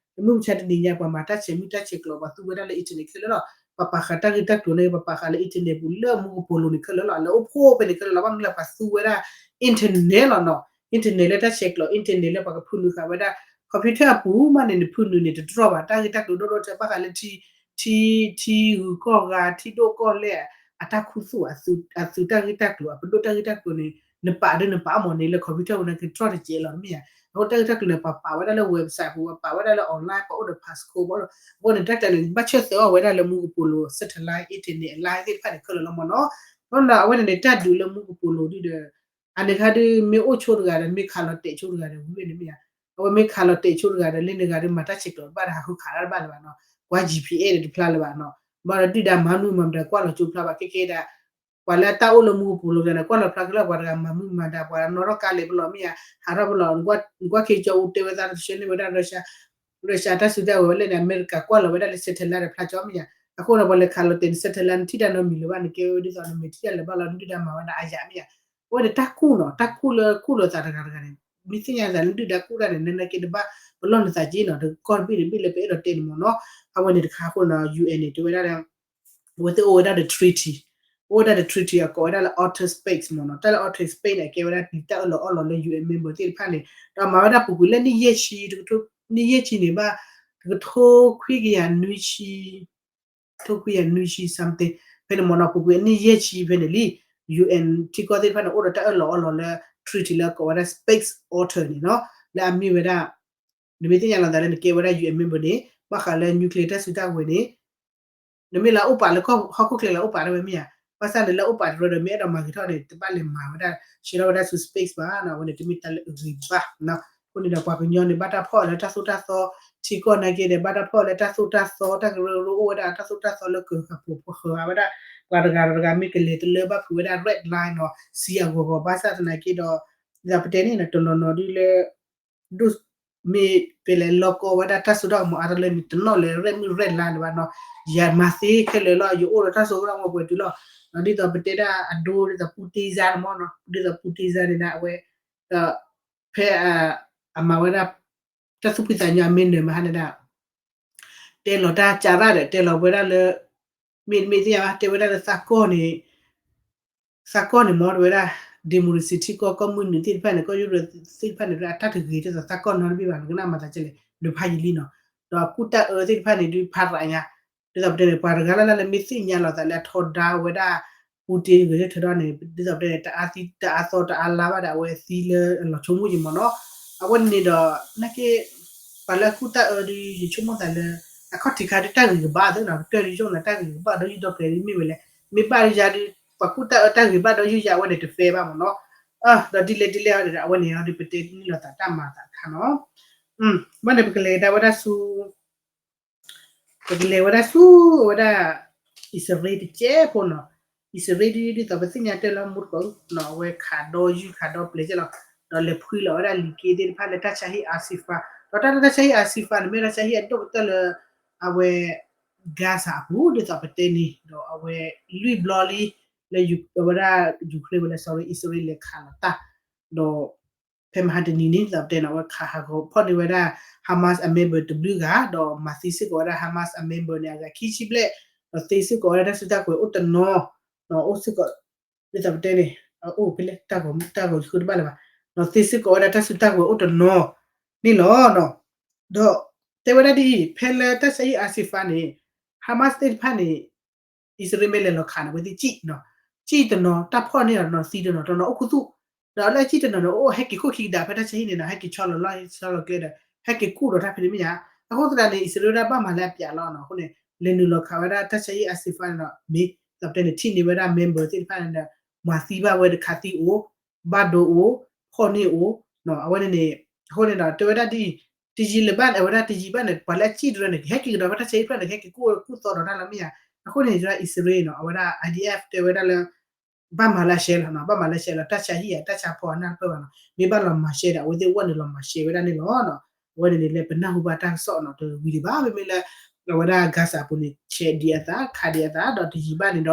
မုၢ်မဆါတနံၤညါ ပှၤမၤတၢ်ဆဲးမုၢ်တၢ်ဆဲးကျိး ပှၤသူဝဲဒၣ်လၢ internet ခဲလၢာ်လီၤ. ပှၤပာ်ဃာ်တၢ်ဂ့ၢ်တၢ်ကျိၤန့ၣ် ပှၤပာ်ဃာ်လၢ internet ပူၤ လၢမူကပိာ်လိၤန့ၣ်ခဲလၢာ်လီၤ. လၢအိၣ်ဖှိၣ်ဖဲန့ၣ်ခဲလၢာ်လီၤ. ဘၣ်မနုၤလၢပှၤသူဝဲဒၣ် internet လီၤနီၤ. internet လၢတၢ်ဆဲးကျိး internet လၢပှၤကဖုနုာ်ဃာ်ဝဲဒၣ် computer အပူၤမးန့ၣ် နဖုနုာ်န့ၣ် တတြီၢ်ဘၣ်. တၢ်ဂ့ၢ်တၢ်ကျိၤဒိၣ်ဒိၣ်ထဲ ဘၣ်ဃးလၢ ထံ ထံဂုၤကီၢ်ဂၤ ထံဒိၣ်ကီၢ်လဲၢ် အတၢ်ခူသူၣ် အသုးတၢ်ဂ့ၢ်တၢ်ကျိၤ အပဒိၣ်တၢ်ဂ့ၢ်တၢ်ကျိၤန့ၣ် နပာ်ဒီးနပာ်မးန့ၣ် လၢ computer ပူၤန့ၣ် ကတြီၢ်တစဲးလီၤ မ့ၢ်ဧါ. အဃိတၢ်ဂ့ၢ်တၢ်ကျိၤန့ၣ် ပှၤပာ်ဝဲဒၣ်လၢ website ပူၤ ပှၤပာ်ဝဲဒၣ်လၢ online ပှၤအိၣ်ဒီး passcode ပှၤအိၣ်ဒီး အဃိန့ၣ် တၢ်ကျဲန့ၣ် ဘၣ်ဆၢသၢအီၤဝဲဒၣ်လၢမူကပိာ်လိၤ satellite internet line သ့ၣ်တဖၣ်န့ၣ်ခဲလၢာ်လီၤမးနီၤ. ဘၣ်မနုၤဒီး အဝဲန့ၣ်န့ၣ် တၢ်ဒုးလၢမူကပိာ်လိၤဒ်ဒီး အန့ၣ်ခါဒုး မ့ၢ်အိၣ်ဆိတဂၤဒီး မ့ၢ်ခးလီၤတဲာ်ဆိတဂၤဒီး ဝံၤန့ၣ်မ့ၢ်ဧါ. အဝဲမ့ၢ်ခးလီၤတဲာ်ဆိတဂၤဒီး လၢန့ၣ်ဂၤဒုး မၤတၢ်ဆဲးကျိးဘၣ်ဒီးဟးဃုခးတၢ်တဘၣ်လၢၤဘၣ်နီၤ. ကွၢ် G P S န့ၣ်တဖျါလၢၤဘၣ်နီၤ. ဘၣ်ဒီးဒုၣ်ဒါမၤမုာ်မၤဒါ ကွၢ်လီၤကၠိဖျါဘၣ် ခဲကဲဒၣ် ပှၤလၢတၢ်အိၣ်လၢမူကပိာ်လိၤန့ၣ် ကွၢ်လီၤဖျါကလၢပှၤတဂၤမၤမုာ်မၤဒါ ပှၤနီၣ်ထီၣ်ကါလဲာ်ပလီၢ်မ့ၢ်ဧါ, ဟးထီၣ်ပလီၢ်, နကွၢ်ခ့ကၠီအူတဲဝဲသးတဆှၢန့ၢ်ဝဲဒၣ် Russia တၢ်စုတၢ်ဝဲၤဝဲလဲၣ်န့ၣ် အမဲရကၤကွၢ်လီၤဝဲဒၣ်လၢ satellite တဖျါကၠီမ့ၢ်ဧါ. အဃိန့ၣ် ပှၤလဲၤခးလီၤတဲာ်န့ၣ် satellite နထံၣ်တၢ်နီတမံၤလၢၤဘၣ် နကဲဝဲဒ်သိး နမ့ၢ်ထံၣ်တၢ်လၢၤဘၣ်လီၤ နဒုၣ်ဒါမၤဝဲဒၣ်အါယၤမ့ၢ်ဧါ. အဝဲန့ၣ်တၢ်ကူၣ်နီၤ တၢ်ကူၣ်လၢကူၣ်လိာ်သးတဂၤတဂၤန့ၣ် မ့ၢ်သ့ၣ်ညါသးလၢဒုၣ်ဒါကူၣ်တၢ်န့ၣ် နနာ်က့တဘၣ်ပလီၢ်နသးက့နီၤ တကီၢ်တဘ့ၣ်တဘ့ၣ်လၢပအဲၣ်ဒိးတဲန့ၣ်မ့ၢ်နီၤ. အဝဲန့ၣ်တခါအဃိနီၤ U N န့ၣ် တဲဝဲဒၣ်လၢ အဝဲသ့ၣ်အိၣ်ဝဲဒၣ်ဒီး treaty, အိၣ်ဝဲဒၣ်ဒီး treaty အကိးဝဲဒၣ်လၢ Outer Space မ့ၢ်နီၤ. တၢ်လၢ Outer Space န့ၣ် အကဲဝဲဒၣ်ပျံၤတၢ်အၢၣ်လီၤအီလီၤလၢ U N member သ့ၣ်တဖၣ်န့ၣ် ဒီးမၤဝဲဒၣ်ပူၤကွံာ်လၢနံၣ်ယဲၢ်ဆံ, နံၣ်ယဲၢ်ဆံန့ၣ်ဘၣ် တကထိခွံကယၤနွံဆံ ထိခွံကယၤနွံဆံ something ဖဲန့ၣ်မ့ၢ်နီၤ ပူၤကွံာ်အနံၣ်ယဲၢ်ဆံဖဲန့ၣ်လံ U N ထံကီၢ်သ့ၣ်တဖၣ်န့ၣ် အိၣ်ဒီးတၢ်အၢၣ်လီၤအီလီၤလၢ treaty လၢအကိးဝဲဒၣ် Space Outer န့ၣ်နီၤ. လၢအမ့ၢ်ဝဲဒၣ် နမ့ၢ်သ့ၣ်ညါလီၤသးလၢနကဲဝဲဒၣ် U N member န့ၣ် ဘၣ်ဃးလၢ nuclear တၢ်စုတၢ်ကဝဲၤန့ၣ် နမ့ၢ်လၢအအိၣ်ပာ်လၢဟီၣ်ခိၣ်ချၢလၢအအိၣ်ပာ်တဝဲမ့ၢ်ဧါ. ဘၣ်ဆၣ်န့ၣ်လၢအအိၣ်ပာ်တရၢဒီး မ့ၢ်အဲၣ်ဒိးမၤဂ့ၤထီၣ်န့ၣ် တဘၣ်လဲၤမၤဝဲဒၣ် ဆှၢထီၣ်ဝဲဒၣ်ဆူ space ဘၣ်နီၤ. အဝဲန့ၣ်တမ့ၢ်တၢ်လၢအဂ့ၤဘၣ်နီၤ. အဃိန့ၣ်ဒီး ပှၤကညီန့ၣ် ဘၣ်တၢ်ဖီၣ်လၢတၢ်သိၣ်တၢ်သီ ထံကီၢ်နာ်က့ဒီး ဘၣ်တၢ်ဖီၣ်လၢတၢ်သိၣ်တၢ်သီ တၢ်ကရၢကရိအိၣ်ဝဲဒၣ် တၢ်သိၣ်တၢ်သီလၢကဃၢၤပူၤဃၢၤဝဲဒၣ် ပှၤတဂၤတဂၤမ့ၢ်ကလဲၤတလၢဘၣ်ဖုးဝဲဒၣ် red line နီၤ စံအဂီၢ်ဂီၢ် ဘၣ်ဆၣ်သနာ်က့ဒီး ဒ်သိးပတဲန့ၣ်နီၤ တနီၤနီၤဒ်လၢ ဒိၣ် မ့ၢ်ပလဲၤလီၤကီဝဲဒၣ်တၢ်စိတၢ်ကမီၤအါတလၢန့ၣ် တနီၣ်လဲၤ red မုၢ် red line န့ၣ်ဘၣ်နီၤ. ယမၤသ့ခဲလၢာ်လီၤ ယအိၣ်ဒီးတၢ်စိတၢ်ကမီၤပှဲၤတုၤလီၤ. ဒ်သိးပတဲဒၣ်အဒိ ဒ်သိး Putin စါန့ၣ်မ့ၢ်နီၤ ဒ်သိး Putin စါန့ၣ်ဒၣ်အဝဲ ဖဲ အမၤဝဲဒၣ် တၢ်သူၣ်ဖှံသးညီအမ့ၢ်နၢၤမးဟါန့ၣ်ဒၣ် တဲလီၤတၢ်ကၢ်ရၣ်ဒီး တဲလီၤဝဲဒၣ်လၢ မ့တမ့ၢ်သ့ၣ်ညါဘၣ် တဲဝဲဒၣ်လၢသးကီၢ်န့ၣ် သးကီၢ်န့ၣ်မ့ၢ်တဝဲဒၣ် democracy ထံကီၢ် ကီၢ်မုၢ်နုာ်သ့ၣ်တဖၣ်န့ၣ် ကီၢ်ယူရပၤသ့ၣ်တဖၣ်န့ၣ် အတၢ်တဂ့ၤဒ်သိးသးကီၢ်နီတဘ့ၣ်ဘၣ် နကနၣ်မၤသးကလဲၣ် နဖးယံာ်လံနီၤ. ဒီးကူၣ်တၢ်အၢသ့ၣ်တဖၣ်န့ၣ်ဒုးဖးရးညါ ဒ်သိးပတဲန့ၣ် ပှၤတဂၤလၢ်လၢ်လၢမ့ၢ်သ့ၣ်ညါလီၤသးလၢအထီဒါဝဲဒၣ် Putin ဂဲၤဆၢထၢၣ်ဒီးန့ၣ် ဒ်သိးပတဲန့ၣ် တအါသံ တအါသီတအါလါဘၣ်ဒီး အဝဲသံလၢအလီၤဆိကမိၣ်ယံၤမ့ၢ်နီၤ. အဝဲန့ၣ်ဒီး နာ်က့ ပှၤလၢအကူၣ်တၢ်အၢဒုး ယဆိကမိၣ်သးလၢ အခီၣ်ထံးခါဒုးတၢ်ဂ့ၤကဘၣ်သ့နီၤ ကတၢၢ်ဒုးယဆိကမိၣ်သးတၢ်ဂ့ၤကဘၣ်ဒီးယုၢ်ဒီပျဲၢ်ဒုးမ့ၢ်ဝဲလဲၣ် မ့ၢ်ဘၣ်ဒုးယၤဒုး ပှၤကူၣ်တၢ်အၢတၢ်ဂ့ၤဘၣ်ဒီးယုၢ်ယၤအဝဲန့ၣ်တ fair ဘၣ်မ့ၢ်နီၤ. ဒီးဒ်လဲၣ်ဒ်လဲၣ်ဒီး အဝဲန့ၣ်ဒီးပတဲန့ၢ်လီၤသးတၢ်မၤသးတခါနီၤ. ဘၣ်န့ၣ်ပကလဲၤဒၣ်ဝဲဒၣ်ဆူ ပကလဲၤဝဲဒၣ်ဆူ အဝဲဒၣ် အံၣ်စရ့လးတကဲးဖိနီၤ. အံၣ်စရ့လးဒ်သိးပသ့ၣ်ညါတၢ်လၢမူတကိးနီၤ အဝဲခးဒီယုၢ်ခးဒီပျဲၤကဲလီၤ. ဒီးလဲၤဖှံလီၤဝဲဒၣ်လံာ်က့သ့ၣ်တဖၣ်လၢတၢ်ဆါဟံၣ် Al-Shifa ဒီးတၢ်လၢတၢ်ဆါဟံၣ် Al-Shifa န့ၣ် မ့ၢ်တၢ်ဆါဟံၣ်အဒိၣ်ကတၢၢ်လၢ အဝဲ Gaza အပူၤ ဒ်သိးပတဲန့ၣ် ဒီးအဝဲလွံၢ်ဘျီလံ လၢအဝဲဒၣ် Ukraine ဝဲလၢ sorry အံၣ်စရ့လးလဲၤခးလီၤတၢ် ဒီး ဖဲမဟါတနံၤန့ၣ် ဒ်သိးပတဲန့ၣ် အဝဲခးဟးဂီၤဖီၣ်န့ၢ်ဝဲဒၣ် Hamas အ member တဘျုးဂၤ ဒီးမၤသံစ့ၢ်ကီးဝဲဒၣ် Hamas အ member န့ၣ် အဂၤခံဆံဘျဲၣ် ဒီးသ့စ့ၢ်ကီးဝဲဒၣ်တၢ်စုတၢ်ကဝဲၤအိၣ်တနီၤ ဒီးအိၣ်စ့ၢ်ကီး ဒ်သိးပတဲန့ၣ် အအိၣ်ဖဲလဲၣ် တၢ်ဂီၤ တၢ်ဂီၤယဃုတဘၣ်လၢၤဘၣ် ဒီးသ့စ့ၢ်ကီးဝဲဒၣ်တၢ်စုတၢ်ကဝဲၤအိၣ်တနီၤန့ၣ်လီၤ. ဒီးတဲဝဲဒၣ်ဒ်အံၤ ဖဲလၢတၢ်ဆါဟံၣ် Al-Shifa န့ၣ် Hamas သ့ၣ်တဖၣ်န့ၣ် အံၣ်စရ့လးမ့ၢ်လဲၤလီၤခးန့ၣ် အဝဲသ့ၣ်စံၣ်နီၤ စံၣ်တနီၤ တၢ်ဖီၣ်န့ၢ်အီၤတနီၤ သံတနီၤ တနီၤအိၣ်ခူသူၣ် ဒီးလၢအစံၣ်တနီၤန့ၣ် အိၣ်ဟဲက့ၤခိၣ်ခံကဒါဖဲတၢ်ဆါဟံၣ်န့ၣ်နီၤ ဟဲက့ၤဆီလီၤလီၢ်ဆီလီၤကျဲဒီး ဟဲက့ၤကူၣ်ဒီးတၢ်ဖဲန့ၣ်မ့ၢ်ဧါ. အဃိသတးန့ၣ် အံၣ်စရ့လးဒၣ်ဘၣ်မၤလၢအပျးလီၤနီၤ အဃိန့ၣ် လဲၤနုာ်လီၤခးဝဲဒၣ်တၢ်ဆါဟံၣ် Al-Shifa န့ၣ်ဒီး မ့ၢ် ဒ်သိးပတဲန့ၣ် ထံၣ်န့ၢ်ဝဲဒၣ် member သ့ၣ်တဖၣ်န့ၣ်ဒီး မၤသံဘၣ်ဝဲဒီးခးသံအိၣ် ဘၣ်ဒိအိၣ် ဖီၣ်န့ၢ်အိၣ် အဝဲန့ၣ်န့ၣ် အဃိန့ၣ်ဒီး တဲဝဲဒၣ်ဒ်အံၤ တယံာ်လၢၤဘၣ်န့ၣ် အဝဲဒၣ်တယံာ်ဘၣ်န့ၣ် ပှၤလၢအစံၣ်တရၢန့ၣ် ကဟဲက့ၤကဒီးဖဲတၢ်ဆါဟံၣ်တဖျၢၣ်န့ၣ် ကဟဲက့ၤကူၣ်ကူၣ်သီဒီးတၢ်လီၤမ့ၢ်ဧါ. အဃိန့ၣ် အံၣ်စရ့လးနီၤ အဝဲဒၣ် I D F တဲဝဲဒၣ်လၢ ဘၣ်မၤလၢအရှဲလီၤနီၤ ဘၣ်မၤလၢအရှဲလီၤ တၢ်ဆါဟံၣ်ဧါ တၢ်ဆါဖီအနၢ်တပၢၢ်ဘၣ်နီၤ မ့ၢ်ဘၣ်လီၤမၤရှဲဒီး အဝဲသ့ၣ်အဂီၢ်န့ၣ်လီၤမၤရှဲဝဲဒၣ်န့ၣ်လီၤ. အဝဲန့ၣ်န့ၣ်လၢပနၢ်ဟူဘၣ်တၢ်ကစီၣ်နီၤ တဝံၤဒံးဘၣ် မ့မ့ၢ်လၢ အဝဲဒၣ် Gaza အပူၤန့ၣ် ဆဲးဒံးအသး ခးဒံးအသး ဒီးတယံာ်ဘၣ်န့ၣ်ဒီး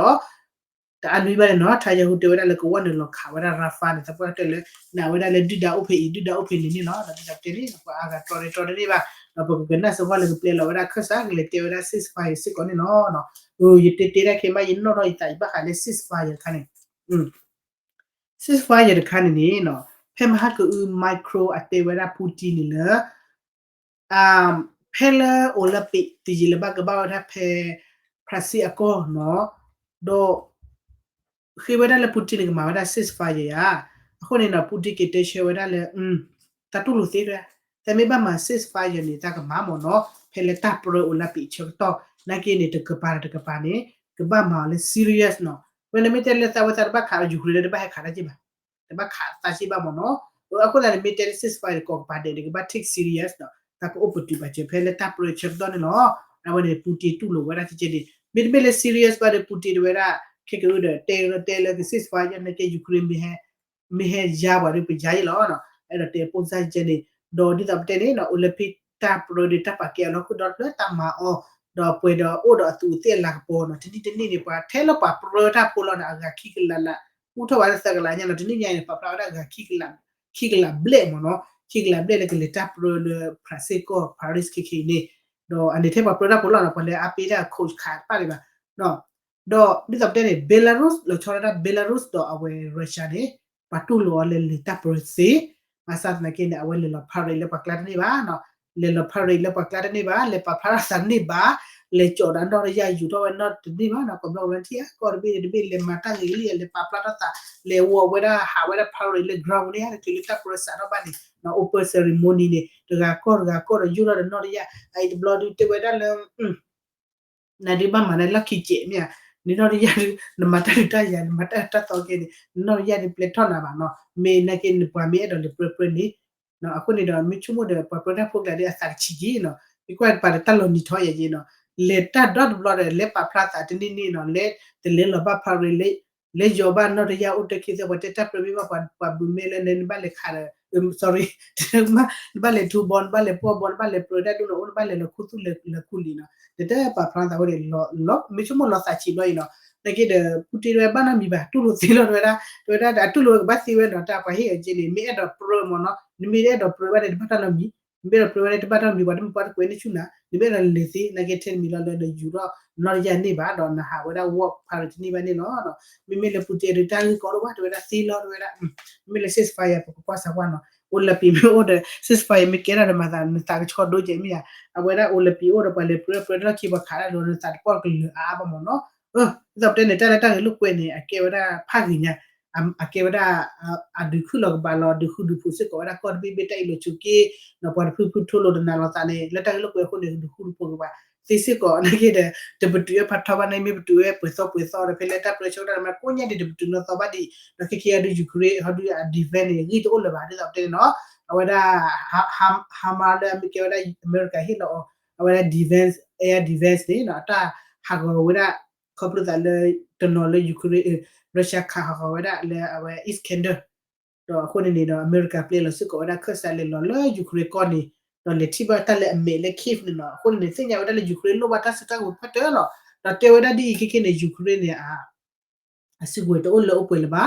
တအါနွံဘၣ်န့ၣ်နီၤ ထါယၤဟူတဲဝဲဒၣ်လၢကဝီၤနုာ်လီၤခးဝဲဒၣ် Rafah န့ၣ် သပှၢ်တၢၢ်လၢ နာ်ဝဲဒၣ်လၢဒုၣ်ဒါအိၣ်ဖဲအံၤ ဒုၣ်ဒါအိၣ်ဖဲန့ၣ်န့ၣ်လီၤ. ဒီးဒ်သိးပတဲန့ၣ် ပှၤအါဂၤတြီန့ၢ်တြီတန့ၢ်ဘၣ် ဒီးပကကနၣ်စ့ၢ်ကီးလၢကပျဲလီၤဝဲဒၣ်ခၢၣ်စး ကလဲၤတဲဝဲဒၣ် ceasefire စ့ၢ်ကီးန့ၣ်လီၤ. ယတဲတဲဒၣ်ခဲမး ယနီၣ်ထီၣ်ယသးယဘၣ်ဃးလၢ ceasefire တခါန့ၣ် ceasefire တခါန့ၣ်န့ၣ်နီၤ ဖဲမဟါကအု Macron အတဲဝဲဒၣ် Putin န့ၣ်လၢ ဖဲလၢ Olympic တယံာ်လၢၤဘၣ်ကဘၣ်ဝဲဒၣ်ဖဲ France အကီၢ်နီၤ ဒီး ဃ့ဝဲဒၣ်လၢ Putin န့ၣ် ကမၤဝဲဒၣ် ceasefire ယၤ, အဃိန့ၣ်နီၤ Putin က့ၤတဲဆၢဝဲဒၣ်လၢ တၢ်တူၢ်လိာ်သ့တဝဲ, တၢ်မ့ၢ်ဘၣ်မၤ ceasefire န့ၣ် တၢ်ကမၤမ့ၢ်နီၤ, ဖဲလၢတၢ်ပြၢအိၣ်လၢပံာ်ဆၢကတီၢ် နာ်က့န့ၣ် တကပၤတကပၤန့ၣ် ကဘၣ်မၤအီၤလၢ serious နီၤ, ဝဲန့ၣ်မ့ၢ်တဲလၢသးဝဲသးတဘၣ်ခး Ukraine တဘၣ်ဟဲခးတၢ်က့ဘၣ်, တဘၣ်ခးသးက့ဘၣ်မ့ၢ်နီၤ, အဃိသတးန့ၣ် မ့ၢ်တဲလၢ ceasefire န့ၣ် ကိးကပၤဒဲးန့ၣ် ကဘၣ် take serious နီၤ, တၢ်ကအိၣ်ပတုာ်ပာ်စၢၤဖဲလၢတၢ်ပြၢဆၢကတီၢ်န့ၣ်လီၤ, အဝဲန့ၣ် Putin တူၢ်လိာ်ဝဲဒၣ်ကဲကဲန့ၣ် မ့တမ့ၢ်လၢ serious ဘၣ်ဒီး Putin တဝဲဒၣ် ခဲကဒီး တဲတဲလၢက ceasefire ယဲန့ၣ်ကဲ Ukraine မ့ၢ်ဟဲယါပှၤဒီးပယါယဲလီၤ, အဲၣ်ဒိးတဲပိၢ်စၢ်ကဲန့ၣ်, ဒီးဒ်သိးပတဲန့ၣ်နီၤ Olympic တၢ်ပြၢဒီးတၢ်ပာ်ကဲအလီၢ်ခိၣ်ဒီ တၢ်မၤအီၤ, ဒီးပှဲၤဒီးအိၣ်ဒီးအသူးအသ့ၣ်အလၤကပီၤနီၤ, တနံၣ်တနံၣ်န့ၣ် ပှၤထဲလၢပှၤပြၢတၢ်ဖိလီၤန့ၣ် အဂၤခံကလးလၢ အိၣ်ထီၣ်ဝဲသၢကလးညါနီၤ, တနံၣ်ညါန့ၣ် ပာ်ဖျါဝဲဒၣ်အဂၤ ခံကလးဘျဲၣ်မ့ၢ်နီၤ, ခံကလးဘျဲၣ်လၢကလဲၤတၢ်ပြၢလၢ France ကီၢ် Paris ခဲခဲအံၤန့ၣ်, ဒီးအန့ၣ်ထဲပှၤပြၢတၢ်ဖိလီၤနီၤ, ပှၤလၢအပ့ၤတၢ် coach ခးတဖၣ်န့ၣ်ဘၣ် ဒီးဒ်သိးပတဲန့ၣ် Belarus လီၤဆီဒၣ်တၢ် Belarus ဒီးအဝဲ Russia န့ၣ် ပှၤတူၢ်လိာ်အီၤလၢလဲၤတၢ်ပြၢသ့, ဘၣ်ဆၣ်သနာ်က့န့ၣ် အဝဲလဲၤလီၤ parade လၢပှၤကျါတန့ၢ်ဘၣ်, လဲၤလီၤ parade လၢပှၤကျါတန့ၢ်ဘၣ်, လဲၤပာ်ဖျါထီၣ်သးတန့ၢ်ဘၣ်, လဲၤကၠီးဒီးနီၣ်တယၢ်ယူၤထီၣ်ဝဲနီတန့ၢ်ဘၣ်နီၤ, ကမျီၢ် volunteer ကီၢ်တဘ့ၣ်တဘ့ၣ် လဲၤမၤတၢ်ဂ့ၤကလံၢ် လဲၤပာ်ဖျါထီၣ်သး, လဲၤဝီၤဝဲဒၣ် ဟးဝဲဒၣ် parade လၢ ground န့ၣ် တချုးလၢတၢ်ပြၢစးထီၣ်ဘၣ်န့ၣ် open ceremony န့ၣ် တဂၤကီၢ်တဂၤကီၢ်ဒီးယူၤထီၣ်ဒီးနီၣ်တယၢ်, အအံၤတဘျီဒုးတဲဝဲဒၣ်လၢ နဒုးဘၣ်မၤန့ၣ်လီၢ်ခံကဲးမ့ၢ်ဧါ, နနီၣ်တယၢ်ဒုး နမၤတၢ်ဒုးတၢ်ယၤ နမၤတၢ်တၢ်သီကဲန့ၣ် နနီၣ်တယၢ်ဒုးပျဲထီၣ်နၤဘၣ်နီၤ, မ့ၢ်နာ်က့န့ၣ် ပှၤမ့ၢ်အဲၣ်ဒိးလဲၤပြၢပြၢန့ၣ်, အဃိန့ၣ်ဒီး မ့ၢ်ဆိကမိၣ်ဒီး ပှၤပြၢတၢ်ဖိကျါဒီးအသးကဆံးက့ၤနီၤ, မ့ၢ်ကွၢ်ပာ်ဒီးတၢ်လီၤနံၤထီယဲၢ်က့ၤနီၤ, လဲၤတၢ်ဒီတဘျီဒီး လဲၤပာ်ဖျါသးတန့ၢ်န့ၣ်နီၤ, လဲၤတလဲၤလီၤဘၣ် parade လဲၤယီၤဘၣ်နီၣ်တယၢ်အိၣ်တၢ်ခံသၢ ပှၤတဲတၢ်ပြၢမ့ၢ်ဘၣ်ပှၤ ပှၤဘုးမဲလၢန့ၣ် နဘၣ်လဲၤခးဒီး sorry နဘၣ်လဲၤထူဘီ နဘၣ်လဲၤပှီၢ်ဘီ နဘၣ်လဲၤပြၢတၢ်ဒိၣ်နီၤ အိၣ်နဘၣ်လဲၤလီၤခူသူၣ်လၢခူလံၤနီၤ, ဒီးတၢ်ပာ်ဖျါသးဝဲန့ၣ် မ့ၢ်ဆိကမိၣ်လီၤသးဆံးဘျီအံၤနီၤ, နာ်က့ဒီး Putin တဝဲဘၣ်နီတမံၤဘၣ် တူၢ်လိာ်သ့လီၤတဝဲဒၣ်, တဝဲဒၣ်အတူၢ်လိာ်ဝဲကဘၣ်သ့ဝဲနီၤ, တၢ်ပှၤဟ့ၣ်အီၤက့န့ၣ် မ့ၢ်အဲၣ်ဒိးပြၢမ့ၢ်နီၤ, နမ့ၢ်အဲၣ်ဒိးပြၢဘၣ်န့ၣ် တဘၣ်တၢ်နီတမံၤ, နမ့ၢ်အဲၣ်ဒိးပြၢဘၣ်န့ၣ် တဘၣ်တၢ်နီတမံၤ ပှၤတမ့ၢ်ပှၤတကွဲးန့ၢ်ဆူၣ်နၤ, နမ့ၢ်အဲၣ်ဒိးလဲၤသ့ နာ်က့ထဲတမံၤလီၤလၢနယူၤထီၣ် နနီၣ်တယၢ်န့ၢ်ဘၣ်ဒီး နဟးဝဲဒၣ် walk parade တန့ၢ်ဘၣ်န့ၣ်လီၤ, မ့မ့ၢ်လၢ Putin ဒုးတၢ်ဂ့ၢ်ကီဒိၣ်ဘၣ် တဝဲဒၣ်သ့လီၤ တဝဲဒၣ်, မ့မ့ၢ်လၢ ceasefire ပကကွၢ်စၢၤကွၢ်နီၤ, Olympic မ့ၢ်အိၣ်ဒီး ceasefire မ့ၢ်ကဲထီၣ်ဒီးမၤသး နသးကဆှီဒိကဲမ့ၢ်ဧါ, အဝဲဒၣ် Olympic အိၣ်ဒီးပှၤလဲၤပြၢပြၢတၢ်လီၢ်ခံပှၤခးတၢ်လီၤ နသးတပီၢ်ကလၢၤအါအါဘၣ်မ့ၢ်နီၤ, ဒ်သိးပတဲန့ၣ် တၢ်လၢတၢ်ဂ့ၢ်လိာ်ကွဲန့ၣ် အကဲဝဲဒၣ်ဖးဂ့ၤညါ အကဲဝဲဒၣ် အဒုးခုၣ်လီၤကဘၣ်လီၤ ဒုးဃူဒုးဖိးစ့ၢ်ကီးဝဲဒၣ်ကီၢ်တဘ့ၣ်ဘ့ၣ် တၢ်အံးလိာ်ဆိးက့, ဒီးပှၤတဖုဖုထိလိာ်တနၤလိာ်သးန့ၣ် လၢတၢ်ဂ့ၢ်လိာ်ကွဲအဃိန့ၣ် ဒုးဃူဒုးဖိးကဘၣ်သ့စ့ၢ်ကီး နာ်က့ဒီး တပတုာ်ဝဲဖးထီဘၣ်န့ၣ် မ့ၢ်ပတုာ်ဝဲပှဲၤသီပှဲၤသီဒီး ဖဲလၢတၢ်ပြၢဆၢကတီၢ်န့ၣ် မ့ၢ်ကိးညါဒံး တပတုာ်နီၢ်သီဘၣ်ဒံး ဒီးခဲကဲအံၤဒုး Ukraine ဟီဒုးအ defense န့ၣ် ဂံၢ်တအိၣ်လၢၤဘၣ် ဒ်သိးပတဲန့ၣ်နီၤ, အဝဲဒၣ် HIMARS လၢအမ့ၢ်ကဲဝဲဒၣ် အမဲရကၤဟ့ၣ်လီၤအီၤ အဝဲဒၣ် defense air defense န့ၣ်နီၤ အတၢ်ဟးဂီၤဝဲဒၣ် ခီဖျိသးလၢ တနီၤလၢ Ukraine Russia ခးဟးဂီၤဝဲဒၣ်လၢအဝဲ Iskander ဒီးအဃိန့ၣ်န့ၣ်ဒီး အမဲရကၤပျဲလီၤစ့ၢ်ကီးဝဲဒၣ်ခၢၣ်စးလဲၤလီၤလၢ Ukraine ကီၢ်န့ၣ် ဒီးလဲၤထံၣ်ဘၣ်တၢ်လၢအမဲာ်လၢ Kyiv န့ၣ်နီၤ, အဃိန့ၣ်န့ၣ် သ့ၣ်ညါဝဲဒၣ်လၢ Ukraine လိၣ်ဘၣ်တၢ်စုတၢ်ကဝဲၤဖးတၢၢ်လီၤ, ဒီးတဲဝဲဒၣ်ဒ်အံၤခဲကဲန့ၣ် Ukraine န့ၣ် အ အစုကဝဲၤတအိၣ်လၢအိၣ်ပှဲၤလၢ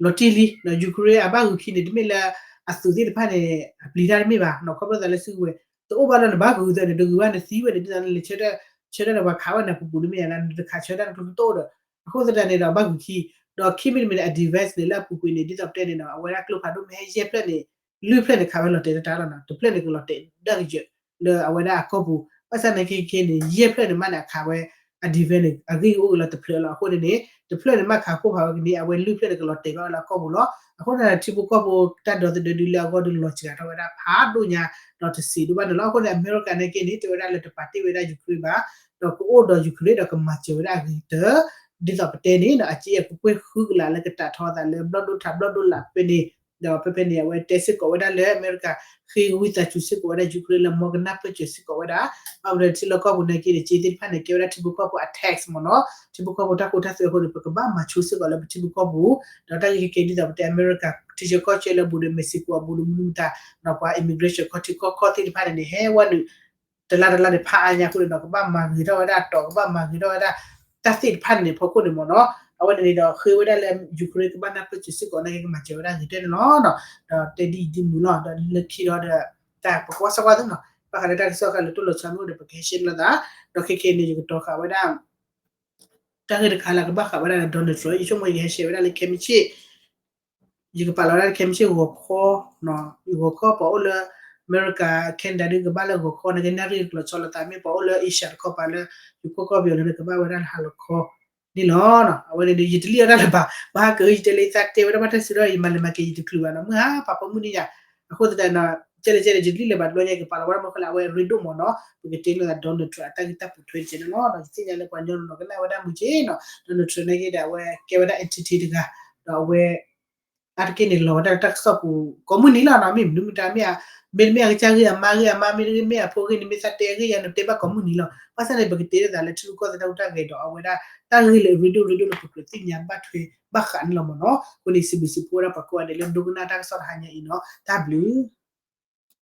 ၤဘၣ်, လီၤတံၢ်လံ, Ukraine အဘၣ်ဂုာ်ခံန့ၣ် တမ့ၢ်လၢ အသုးသ့ၣ်တဖၣ်န့ၣ် အပျံၤတၢ်တမ့ၢ်ဘၣ်နီၤ, ခီဖျိသးလၢစုကဝဲၤ တအိၣ်ဘၣ်လၢနဘၣ်ဂုာ်သၢန့ၣ် တဂုာ်ဘၣ်နသံဝဲန့ၣ် ဒ်သိးနလဲၤဆၢထၢၣ် ဆၢထၢၣ်ဒီးပှၤခးဝဲနၤပူၤပူၤတမ့ၢ်ဧါ, နတခးဆၢထၢၣ်နကျိတအိၣ်ဒီး, အဃိသတးန့ၣ်ဒီးဘၣ်ဂုာ်ခံ, ဒီးခံမံၤတမံၤန့ၣ် အ defense န့ၣ် လၢအပူၤကွံာ်န့ၣ် ဒ်သိးပတဲန့ၣ်နီၤ အဝဲဒၣ်ကျိဖးဒိၣ်မ့ၢ်ဟဲယဲၢ်ဖျၢၣ်န့ၣ် လွံၢ်ဖျၢၣ်န့ၣ် ခးဝဲလီၤတဲာ်တၢ်လီၤနီၤ, တဖျၢၣ်န့ၣ် ကလီၤတဲာ်ဒၣ်ကယၢၤ လၢအဝဲဒၣ်အကီၢ်ပူၤ, ဘၣ်ဆၣ်သနာ်က့ခဲကဲန့ၣ် ယဲၢ်ဖျၢၣ်န့ၣ်မးန့ၣ် အခးဝဲ အ defense န့ၣ် အဂ့ၢ်ကအိၣ်က့ၤလီၤတဖျၢၣ်လီၤ, အဃိန့ၣ်န့ၣ် တဖျၢၣ်န့ၣ်မးခးခိၣ်ဖးဝဲကန့ၢ် အဝဲလွံၢ်ဖျၢၣ်န့ၣ် ကလီၤတဲာ်ဘၣ်ဝဲလၢအကီၢ်ပူၤလီၤ, အဃိန့ၣ် ထံဖိကီၢ်ဖိတၢ်ဒီသဒၢဒုးလၢအဂီၢ်ဒုးလီၤစှၤထီၣ်ဝဲဒၣ်ဖးဒိၣ်ညါ ဒီးတစံးဒိၣ်ဘၣ်န့ၣ်လီၤ, အဃိန့ၣ် အမဲရကၤနာ်က့န့ၣ် တဲဝဲဒၣ်လၢတပာ်တ့ၢ်ဝဲဒၣ် Ukraine ဘၣ်, ဒီးကအိၣ်ဒီး Ukraine ဒီးကမၤစၢၤဝဲဒၣ်အဂ့ၤကတၢၢ်, ဒ်သိးပတဲန့ၣ် အစ့အကကွဲၢ်ဃုကလးလၢကတၢ်ထီသးလၢဘျီၣ်ဒိၣ်ထးဘျီၣ်ဒိၣ်လၢဖဲန့ၣ် ဒီးဖဲဖဲန့ၣ် အဝဲတဲစ့ၢ်ကီးဝဲဒၣ်လၢအမဲရကၤ ဃ့ဝံသးစူၤစ့ၢ်ကီးဝဲဒၣ် Ukraine လၢမ်ကနၢ်ပၢၢ်စၢၤစ့ၢ်ကီးဝဲဒၣ်, ဘၣ်မနုၤထံလီၢ်ကီၢ်ပူၤနာ်က့န့ၣ် စ့သ့ၣ်တဖၣ်န့ၣ် ကဲဝဲဒၣ်ထံဖိကီၢ်ဖိအ tax မ့ၢ်နီၤ, ထံဖိကီၢ်ဖိတၢ်ခိတၢ်သွဲအဃိန့ၣ် ပကဘၣ်မၤဆိစ့ၢ်ကီးလၢပထံဖိကီၢ်ပူၤ, ဒီးတၢ်ဂ့ၢ်ခဲကဲဒ်သိးပတဲအမဲရကၤ ထံဆၢကီၢ်ဆၢလၢအဘူးဒီး Mexico အဘူးဒီးမနုၤမတၤ ဒီးပှၤ immigration ခီထံခီကီၢ်သ့ၣ်တဖၣ်န့ၣ်န့ၣ် ဟဲဝဲနုာ် တလါတလါန့ၣ် ဖးအါညါအဃိန့ၣ်ဒီး ကဘၣ်မၤဂ့ၤထီၣ်ဝဲဒၣ်တီၢ် ကဘၣ်မၤဂ့ၤထီၣ်ဝဲဒၣ် တၢ်သ့ၣ်တဖၣ်န့ၣ် ဖီခိၣ်န့ၣ်မ့ၢ်နီၤ, အဝဲန့ၣ်န့ၣ်ဒီး ဃ့ဝဲဒၣ်လၢ Ukraine ကဘၣ်နၢ်ပၢၢ်စ့ၢ်ကီးနာ်က့ ကမၤစၢၤဝဲဒၣ်ဂ့ၤတဲန့ၣ်လီၤ. ဒီးတဲဒ်အံၤဒ်မုၢ်လီၤ. ဒီးလၢခံဒီး တၢ်ပကွၢ်စၢ်ကွၢ်သ့နီၤ ဘၣ်ဃးလၢတၢ်ကစီၣ်ဃၣ်လၢ တိၢ်လီၤဆီမ့ၢ်အိၣ်ဒီး ပကဟဲရှဲလီၤသး ဒီးခဲခဲန့ၣ် ယကတီၤဃာ်ဝဲဒၣ် တၢ်ဂ့ၢ်တခါလၢကဘၣ်ဃးဝဲဒၣ်လၢ Donald Trump ယဆိကမိၣ် ယကဟဲရှဲဝဲဒၣ်လၢခဲမုၢ်ဆ့ၣ် ယကပာ်လီၤဝဲဒၣ်လၢခဲမုၢ်ဆ့ၣ် ဂီၤခီ, ဂီၤခီပှၤအိၣ်လၢ အမဲရကၤ Canada ဒုးကဘၣ်လၢဂီၤခီ နကနၣ်ရံၣ်ကျိၤဆီလီၤသး မ့ၢ်ပှၤအိၣ်လၢ Asia တခီပၤလၢ ယူၤကီၢ်ကီၢ်ပယီၤလၢ ကဘၣ်ဝဲဒၣ်လၢဟါလီၤခီန့ၣ်လီၤ. အဝဲန့ၣ်ဒီး ယတလံၣ်အီၣ်တၢ်လၢၤဘၣ် ဘၣ်ဟးကၢၤ ယတဲလၢယသးတဲဝဲဒၣ်ဘၣ်တၢ်စုဒီး ယမၤလဲၤမၤက့ၤ ယတချုးဘၣ်နီၤ မုၢ်ဟါပာ်ဖီမုၢ်နံၤယၤ အဃိသတးဒီး ကဲလဲၣ်ကဲလဲၣ် ယတလံၣ်လၢၤဘၣ်တဘျီညါ ယကပာ်လီၤဝဲဒၣ်မ့ၢ်ခဲလၢာ် အဝဲရ့ဒိၣ်မးနီၤ ပကတဲလိာ်သး Donald Trump အတၢ်ဂ့ၢ်တၢ်ပိာ်ထွဲတကဲန့ၣ်လီၤ. ဒီးယသ့ၣ်ညါလၢပှၤကညီနီၤနီၤကနၣ်ဝဲဒၣ်မုၢ်က့နီၤ Donald Trump နာ်က့ဒီး အဝဲကဲဝဲဒၣ် entity တဂၤ ဒီးအဝဲ အါတက့ၢ်န့ၣ် လီၤဝဲဒၣ်လၢတၢ်ကစီၣ်ပူၤ ကိးမုၢ်နံၤလီၤနီၤ မ့ၢ်မနုၤမတၤမ့ၢ်ဧါ မ့တမ့ၢ်အကစၢ်ဂ့ၢ်အမါဂ့ၢ်အမါ မ့တမ့ၢ်အဖိဂ့ၢ်န့ၣ် မ့ၢ်သးတဲအဂ့ၢ်ယၤန့ၣ် တဲဘၣ်ကိးမုၢ်နံၤလီၤ. ဘၣ်ဆၣ်န့ၣ် ပကတဲလိာ်သးလၢထံရူၢ်ကီၢ်သဲးတၢ်ဟူးတၢ်ဂဲၤဒီး အဝဲဒၣ် တၢ်ဂ့ၢ်လၢအရ့ဒိၣ်ရ့ဒိၣ်လၢပကြၢးသ့ၣ်ညါဘၣ်ထွဲဘၣ်ဃးန့ၣ်လီၤမ့ၢ်နီၤ. အဃိန့ၣ် စံးဘျုးစံးဖှိၣ်ဝဲဒၣ်ပှၤကိးဂၤဒဲးလၢဒိကနၣ်တၢ်ကစီၣ်တဟါညါအံၤနီၤ တၢ်ဘျုး